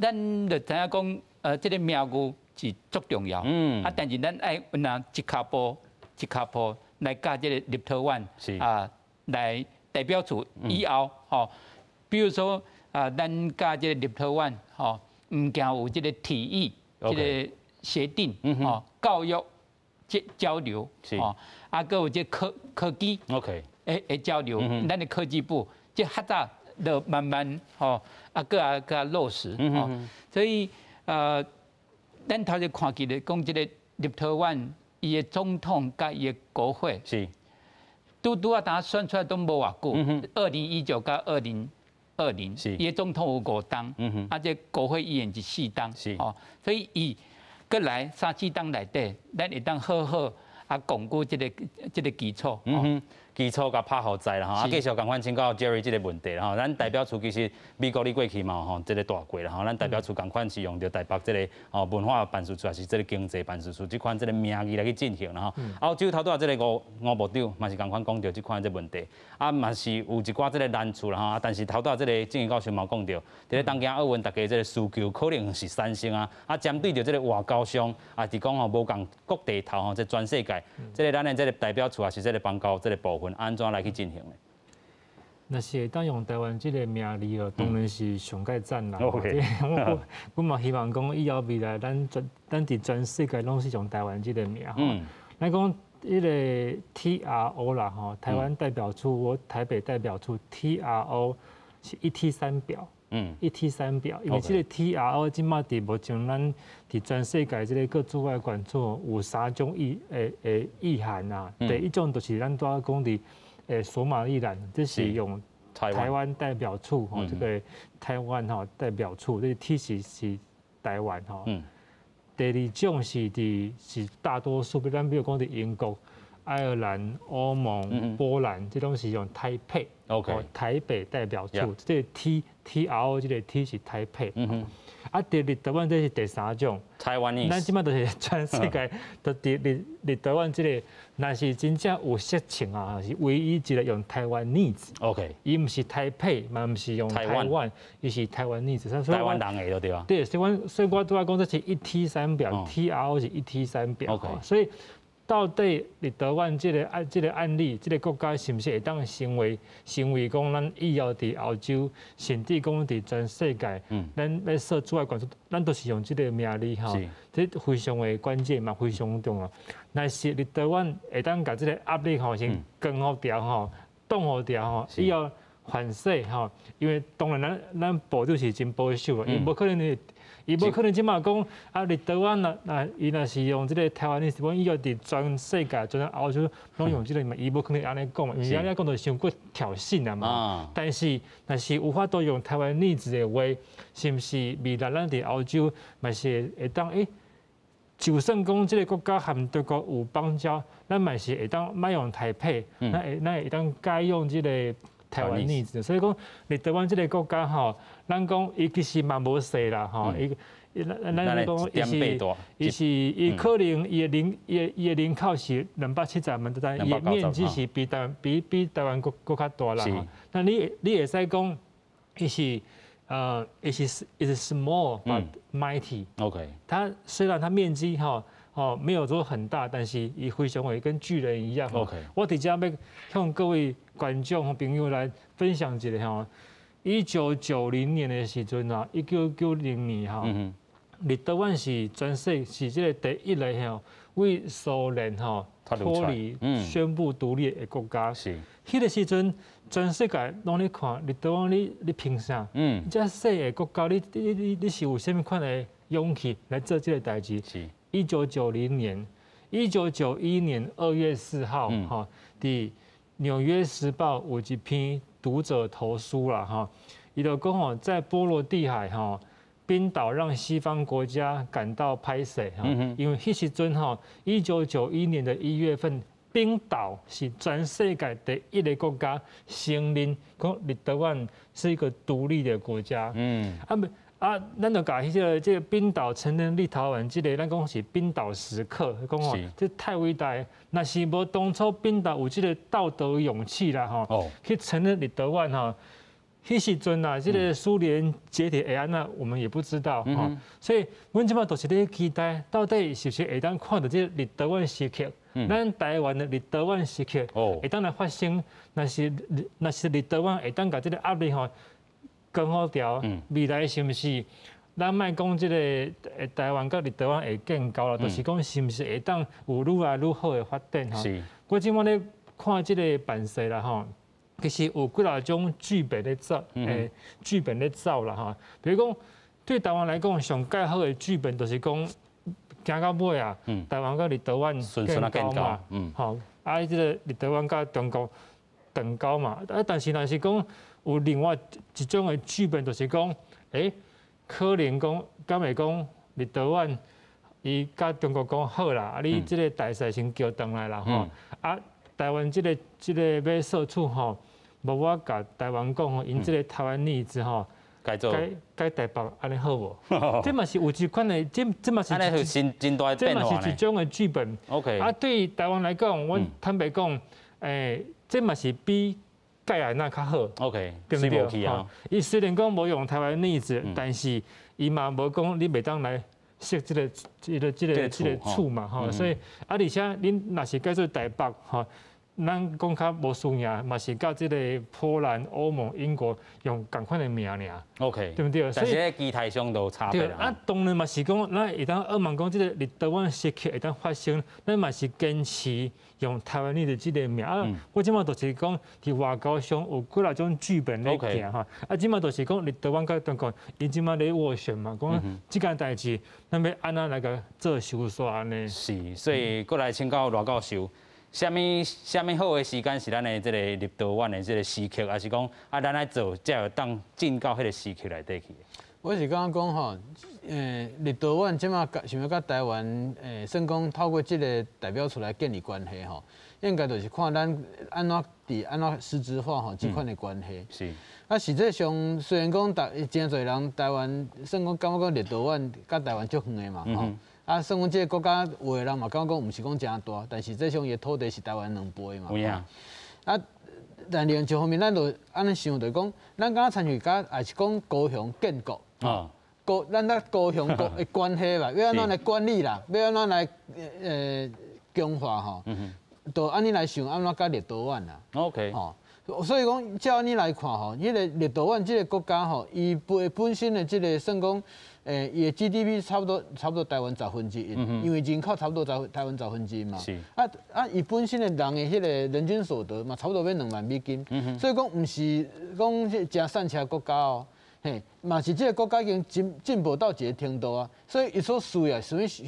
咱就知影講，這个名譽是足重要，啊，但是咱愛按怎一跤步一跤步來佮這个立陶宛啊來代表處以後，吼，比如說啊，咱佮這個立陶宛，吼，毋驚有這个體育這个協定，吼，教育。這交流，哦，啊，閣有這科技的交流，咱的科技部這較早就慢慢吼，啊，閣啊閣啊落實，吼，所以咱頭一看起來講這个立陶宛伊的總統佮伊的國會，拄拄仔當選出來都無偌久，2019佮2020，伊的總統有五冬，啊，這國會議員是四冬，哦，所以伊閣來三四冬內底，咱會當好好啊鞏固這个基礎。嗯哼，基礎共拍予在啦吼。啊，繼續仝款請教 Jerry 這个問題啦吼。咱代表處其實美國你過去嘛吼，這个大過啦吼。咱代表處仝款是用著台北這个吼文化辦事處，還是這个經濟辦事處這款這个名義來去進行啦吼。歐洲頭拄仔這个吳吳部長嘛是仝款講著這款這問題，啊嘛是有一寡這个難處啦吼。啊，但是頭拄仔這個鄭教授嘛講著，佇咧東京奧運，大家這个需求可能是產生啊。啊，針對著這个外交上，啊是講吼無仝國地頭吼，這全世界，這个咱的這个代表處也是這个邦交這个部分，按怎來去進行呢？若是會當用台灣這个名字哦，當然是上蓋讚啦。我我嘛希望講以後未來，咱佇全世界攏是用台灣這个名。咱講彼个 TRO 啦吼，台灣代表處或台北代表處 TRO 是一 T 三表。一 T 三表，因為這個 TRO 這馬佇目前咱佇全世界這個各駐外館處有三種意的意涵啊。第一種就是咱拄仔講佇索馬利蘭，這是用台灣代表處吼，這個台灣吼代表處，這個 T 是台灣吼。第二種是佇是大多數，比咱比如講佇英國、愛爾蘭、歐盟、波蘭，這攏是用台北，台北代表處，這個 T R O 這個 T 是台北。啊，佇立陶宛這是第三種。台灣咱這馬就是全世界都佇立陶宛這個，若是真正有實情啊，是唯一一個用 Taiwanese。 伊毋是台北，嘛毋是用台灣，伊是 Taiwanese。台灣人的對啊。對，所以我拄仔講這是一 T 三表，T R O 是一 T 三表。所以到底立陶宛這個案例，這个國家是毋是會當成為講咱以後佇歐洲，甚至講佇全世界，咱欲設駐外館，咱都是用這个名字吼，這非常的關鍵嘛，非常重要。若是立陶宛會當共這个壓力吼先扛予牢吼，擋予牢吼，以後反勢吼，因為當然咱部長是真保守的，伊無可能這馬講啊，立陶宛若若伊若是用這个台灣的，是講以後佇全世界、全歐洲攏用這个嘛，伊無可能按呢講嘛，因為按呢講就傷過挑釁啊嘛。但是若是有法度用 Taiwanese 的話，是毋是未來咱佇歐洲嘛是會當欸？就算講這个國家和中國有邦交，咱嘛是會當莫用台幣，咱會當改用這个台灣幣。所以講，立陶宛這个國家吼，咱講伊其實嘛無細啦吼，伊咱講伊可能伊的人口是270萬，但伊的面積是比台灣閣較大啦。那你會使講，伊是 small but mighty。 它雖然它面積哈哦沒有說很大，但是伊非常會跟巨人一樣。 我佇遮欲向各位觀眾和朋友來分享一下吼，1990年的時陣啊，1990年吼，立陶宛是全世是這个第一个吼，為蘇聯吼脫離宣布獨立的國家。彼个時陣，全世界攏咧看立陶宛，你憑啥？遮細个國家，你是有啥物款的勇氣來做這个代誌？1990年，1991年2月4號，吼，佇《紐約時報》有一篇讀者投書啦，吼，伊就講吼，在波羅的海吼，冰島讓西方國家感到歹勢，吼，因為彼時陣吼，1991年的1月份，冰島是全世界第一个國家承認講立陶宛是一個獨立的國家。啊，咱就共彼个這个冰島承認立陶宛這个，咱講是冰島時刻，講吼，這太偉大。若是無當初冰島有這个道德勇氣啦，吼，去承認立陶宛吼，彼時陣啊，這个蘇聯解體會按怎，我們也不知道吼。所以，阮這擺都是咧期待，到底是毋是會當看著這个立陶宛時刻，咱台灣的立陶宛時刻會當來發生。若是立陶宛會當共這个壓力吼扛好牢，未來是毋是？咱莫講這个台灣佮立陶宛會建交啦，就是講是毋是會當有愈來愈好的發展吼？我這擺咧看這个版勢啦吼，其實有幾若種劇本咧走，劇本咧走啦吼。比如講，對台灣來講，上蓋好的劇本就是講，行到尾啊，台灣佮立陶宛建交嘛，吼，啊，這个立陶宛佮中國斷交嘛。啊，但是若是講有另外一種的劇本，就是講，可能講，敢會講立陶宛伊佮中國講好啦，啊，你這个大使先叫轉來啦吼，啊，台灣這个欲設處吼，無我共台灣講吼，𪜶這个台灣例子吼，改做改台北按呢好無？這嘛是有一款的，這嘛是真大這嘛是一種的劇本。 啊，對台灣來講，我坦白講，這嘛是比蓋亞那較好。 對毋對？伊雖然講無用台灣例子，但是伊嘛無講你袂當來設這個處嘛吼。所以啊，而且恁若是改做台北吼，咱講較無輸贏，嘛是佮這个波蘭、歐盟、英國用仝款的名爾。 對毋對？但是咧基態上都有差別。啊，當然嘛是講，咱會當渴望講這个立陶宛時刻會當發生，咱嘛是堅持用台灣的這个名。啊，我這擺就是講，佇外交上有幾若種劇本咧行吼。啊，這擺就是講立陶宛佮中國，𪜶這擺咧斡旋嘛，講這件代誌，咱欲按怎來共做收煞按呢？是，所以閣來請教賴教授。啥物好的時間是咱的這个立陶宛的這个時刻，還是講啊，咱愛做才會當進到彼个時刻內底去？我是感覺講吼，立陶宛這馬想欲佮台灣，算講透過這个代表處來建立關係吼，應該就是看咱按怎佇按怎實質化吼這款的關係。啊，實際上雖然講台誠濟人台灣算講感覺講立陶宛佮台灣足遠的嘛吼。啊，算講這个國家有的人嘛感覺講毋是講誠大，但實際上伊的土地是台灣兩倍嘛。有影。啊，但另一方面，咱就按呢想，就是講，咱敢若親像佮也是講高雄建國。咱佮高雄國的關係啦，欲按怎來管理啦，欲按怎來強化吼，就按呢來想，按怎佮立陶宛啦。 吼，所以講照按呢來看吼，彼个立陶宛這个國家吼，伊本身的這个算講，伊的 GDP 差不多台灣1/10，因為人口差不多台灣1/10嘛。啊，伊本身的人的彼个人均所得嘛，差不多欲2萬美金。所以講毋是講誠散赤國家哦，嘿，嘛是這个國家已經進步到一个程度啊。所以伊所需要啥物啥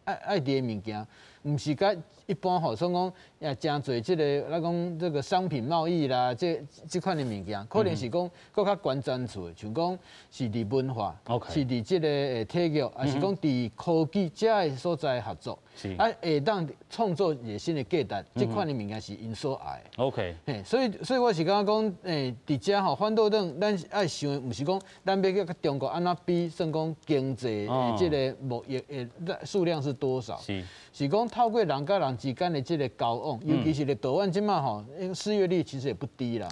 愛愛佇的物件，毋是佮一般吼，算講也誠濟這个，咱講這个商品貿易啦，這款的物件，可能是講閣較懸層次的，像講是佇文化，是佇這个體育，抑是講佇科技遮个所在合作，啊，會當創造一个新的價值，這款的物件是𪜶所愛的。 嘿，所以我是感覺講，佇遮吼，反倒轉咱愛想的，毋是講咱欲佮中國按怎比，算講經濟的這个貿易的數量是多少？是講透過人佮人之間的這个交往，尤其是立陶宛這馬吼，失業率其實也不低啦。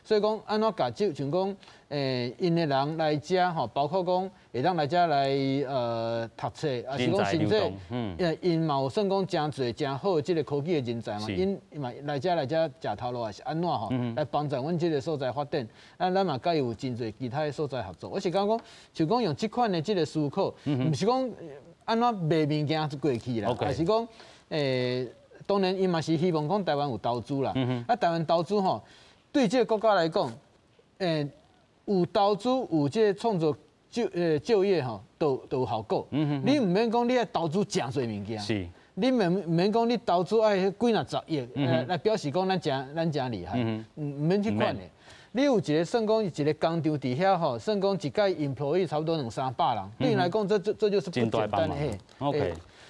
所以講按怎共這像講，𪜶的人來遮吼，包括講會當來遮來讀冊，抑是講甚至，𪜶嘛有算講誠濟誠好的這个科技的人才嘛，𪜶嘛來遮食頭路抑是按怎吼，來幫助阮這个所在發展。啊，咱嘛佮伊有真濟其他的所在合作。我是感覺講，就講用這款的這个思考，毋是講按怎賣物件過去啦，抑是講，當然伊嘛是希望講台灣有投資啦。啊，台灣投資吼，對這个國家來講，有投資有這个創造就業吼，都有效果。你毋免講你愛投資誠濟物件，你毋免講你投資愛幾若十億，來表示講咱誠厲害，毋免這款的。你有一个算講一个工廠佇遐吼，算講一屆 employee 差不多兩三百人，對𪜶來講，這就是不簡單的。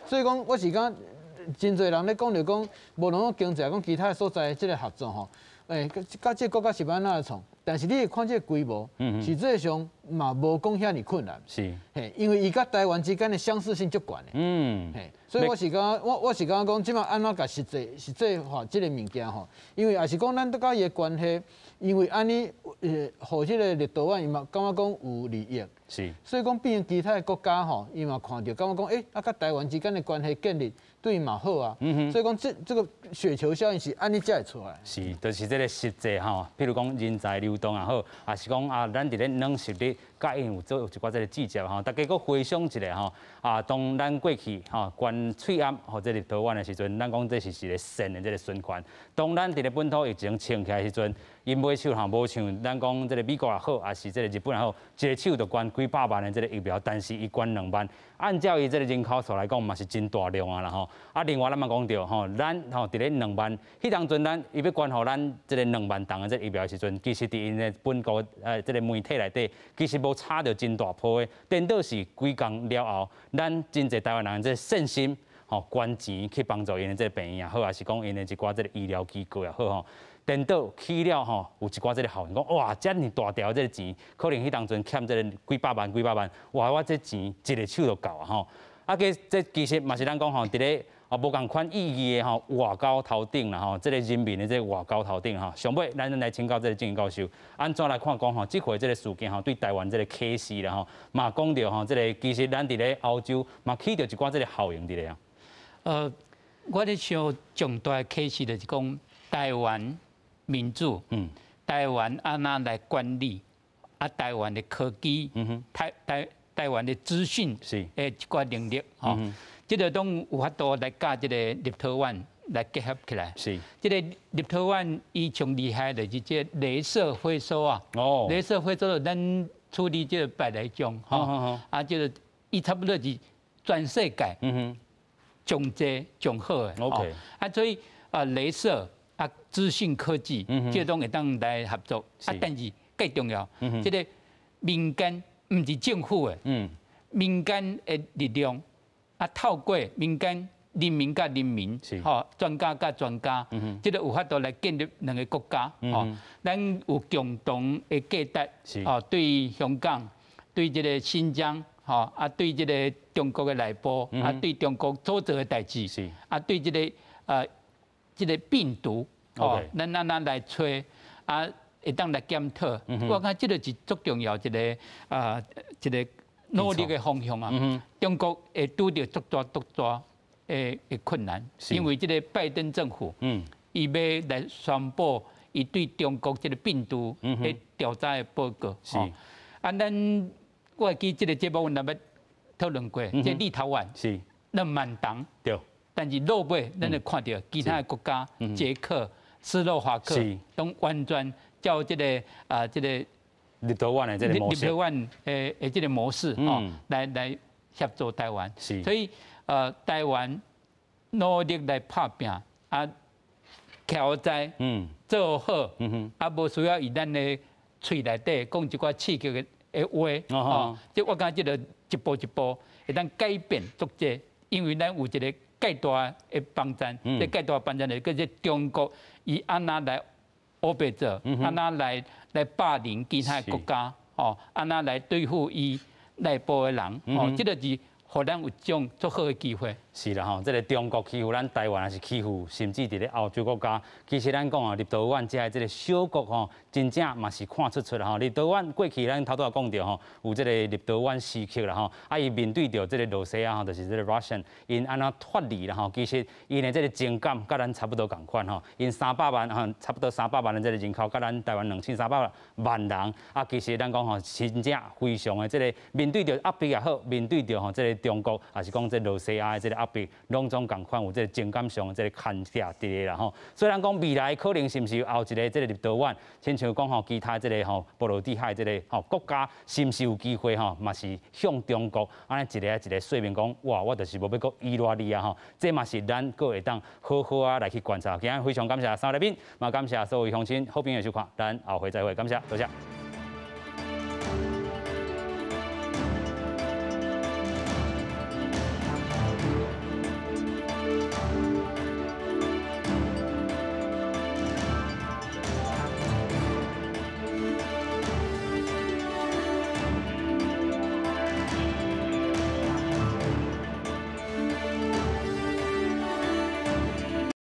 所以講，我是感覺真濟人咧講著講，無論講經濟，講其他所在這个合作吼，佮這个國家是欲按怎來創？但是你會看這个規模，實際上嘛無講遐爾困難。嘿，因為伊佮台灣之間的相似性足懸的。嘿，所以我是感覺講，這馬按怎共實際化這个物件吼，因為抑是講咱佮伊的關係，因為按呢，予這个立陶宛伊嘛感覺講有利益。所以講變成其他的國家吼，伊嘛看著感覺講，啊，佮台灣之間的關係建立對伊嘛好啊。所以講這個雪球效應是按呢才會出來。是，就是這个實際吼，譬如講人才流動也好，抑是講啊，咱佇咧軟實力，佮𪜶有做一寡這个節接吼，大家閣回想一下吼，啊，當咱過去吼捐喙罨予這立陶宛的時陣，咱講這是一個善的這个循環。當咱佇咧本土疫情衝起來的時陣，𪜶買手吼無像咱講這个美國也好，抑是這个日本也好，一个手就捐幾百萬的這个疫苗，但是伊捐2萬，按照伊這个人口數來講，嘛是真大量啊啦吼。啊，另外咱嘛講著吼，咱吼佇咧兩萬，彼當陣咱伊欲捐予咱這个2萬筒的這个疫苗的時陣，其實佇𪜶的本國這个媒體內底，其實無炒著真大波的，顛倒是幾工了後，咱真濟台灣人這個善心吼捐錢去幫助𪜶的這个病院也好，抑是講𪜶的一寡這个醫療機構也好吼。顛倒起了吼，有一寡這个效應，講哇，遮爾大條這个錢，可能彼當陣欠這个幾百萬、幾百萬，哇，我這錢一个手就夠啊吼。啊，這其實嘛是咱講吼，佇咧啊無仝款意義的吼外交頭頂啦吼，這个人民的這个外交頭頂吼，上尾咱來請教這个鄭教授，按怎來看講吼，這回這个事件吼對台灣這个啟示啦吼，嘛講著吼，這个其實咱佇咧歐洲嘛起著一寡這个效應佇咧啊。我咧想重大的啟示就是講台灣民主，台灣按怎來管理，啊，台灣的科技，台灣的資訊的一寡能力，吼，這个攏有法度來佮這个立陶宛來結合起來。這个立陶宛伊上厲害的就是這個雷射回收啊。雷射回收，咱處理這個白內障，吼，啊，這個伊差不多是全世界上濟上好的。 啊，所以啊，雷射啊，資訊科技，這攏會當來合作。啊，但是更重要，這个民間毋是政府的，民間的力量，啊，透過民間人民佮人民，吼，專家佮專家，這个有法度來建立兩個國家，吼，咱有共同的價值，吼，對香港，對這个新疆，吼，啊，對這个中國的內部，啊，對中國所做的代誌，啊，對這个病毒，吼，咱按怎來揣，啊，會當來檢討，我感覺這個是足重要一個努力的方向啊。中國會拄著足大足大的困難，因為這個拜登政府，伊欲來宣布伊對中國這個病毒的調查的報告。啊，咱我會記這個節目，阮捌討論過，這立陶宛2萬筒，但是落尾，咱就看著其他的國家，捷克、斯洛伐克，攏完全照這個立陶宛的這個模式，立陶宛的這個模式哦，來協助台灣。所以台灣努力來拍拚啊，徛在做好，啊，無需要伊咱的喙內底講一寡刺激的話，哦，這我感覺這個一步一步會當改變足濟，因為咱有一个蓋大的幫贊，這蓋大幫贊就叫做中國，伊按怎來烏白做，按怎來霸凌其他國家，哦，按怎來對付伊內部的人，哦，這个是予咱有種足好的機會。是啦吼，這个中國欺負咱台灣，還是欺負，甚至佇咧歐洲國家。其實咱講啊，立陶宛這這个小國吼，真正嘛是看出出啦吼。立陶宛過去咱頭拄仔講著吼，有這个立陶宛時刻啦吼，啊伊面對著這个羅西亞吼，就是這个 Russian，𪜶按怎脫離啦吼。其實𪜶的這个情感佮咱差不多仝款吼，𪜶300萬吼，差不多三百萬的這个人口，佮咱台灣2300萬人。啊，其實咱講吼，真正非常的這个面對著壓迫也好，面對著吼這个中國，抑是講這羅西亞的這個壓迫，攏總仝款有這个情感上的這个牽扯佇咧啦吼。雖然講未來可能是毋是後一个這个立陶宛，親像講吼其他這个吼波羅的海這个吼國家，是毋是有機會吼，嘛是向中國按呢一个一个說明講，哇，我就是無欲閣依賴你啊吼。這嘛是咱閣會當好好啊來去觀察。今日非常感謝三位來賓，嘛感謝所有鄉親好朋友收看，咱後回再會，感謝，多謝。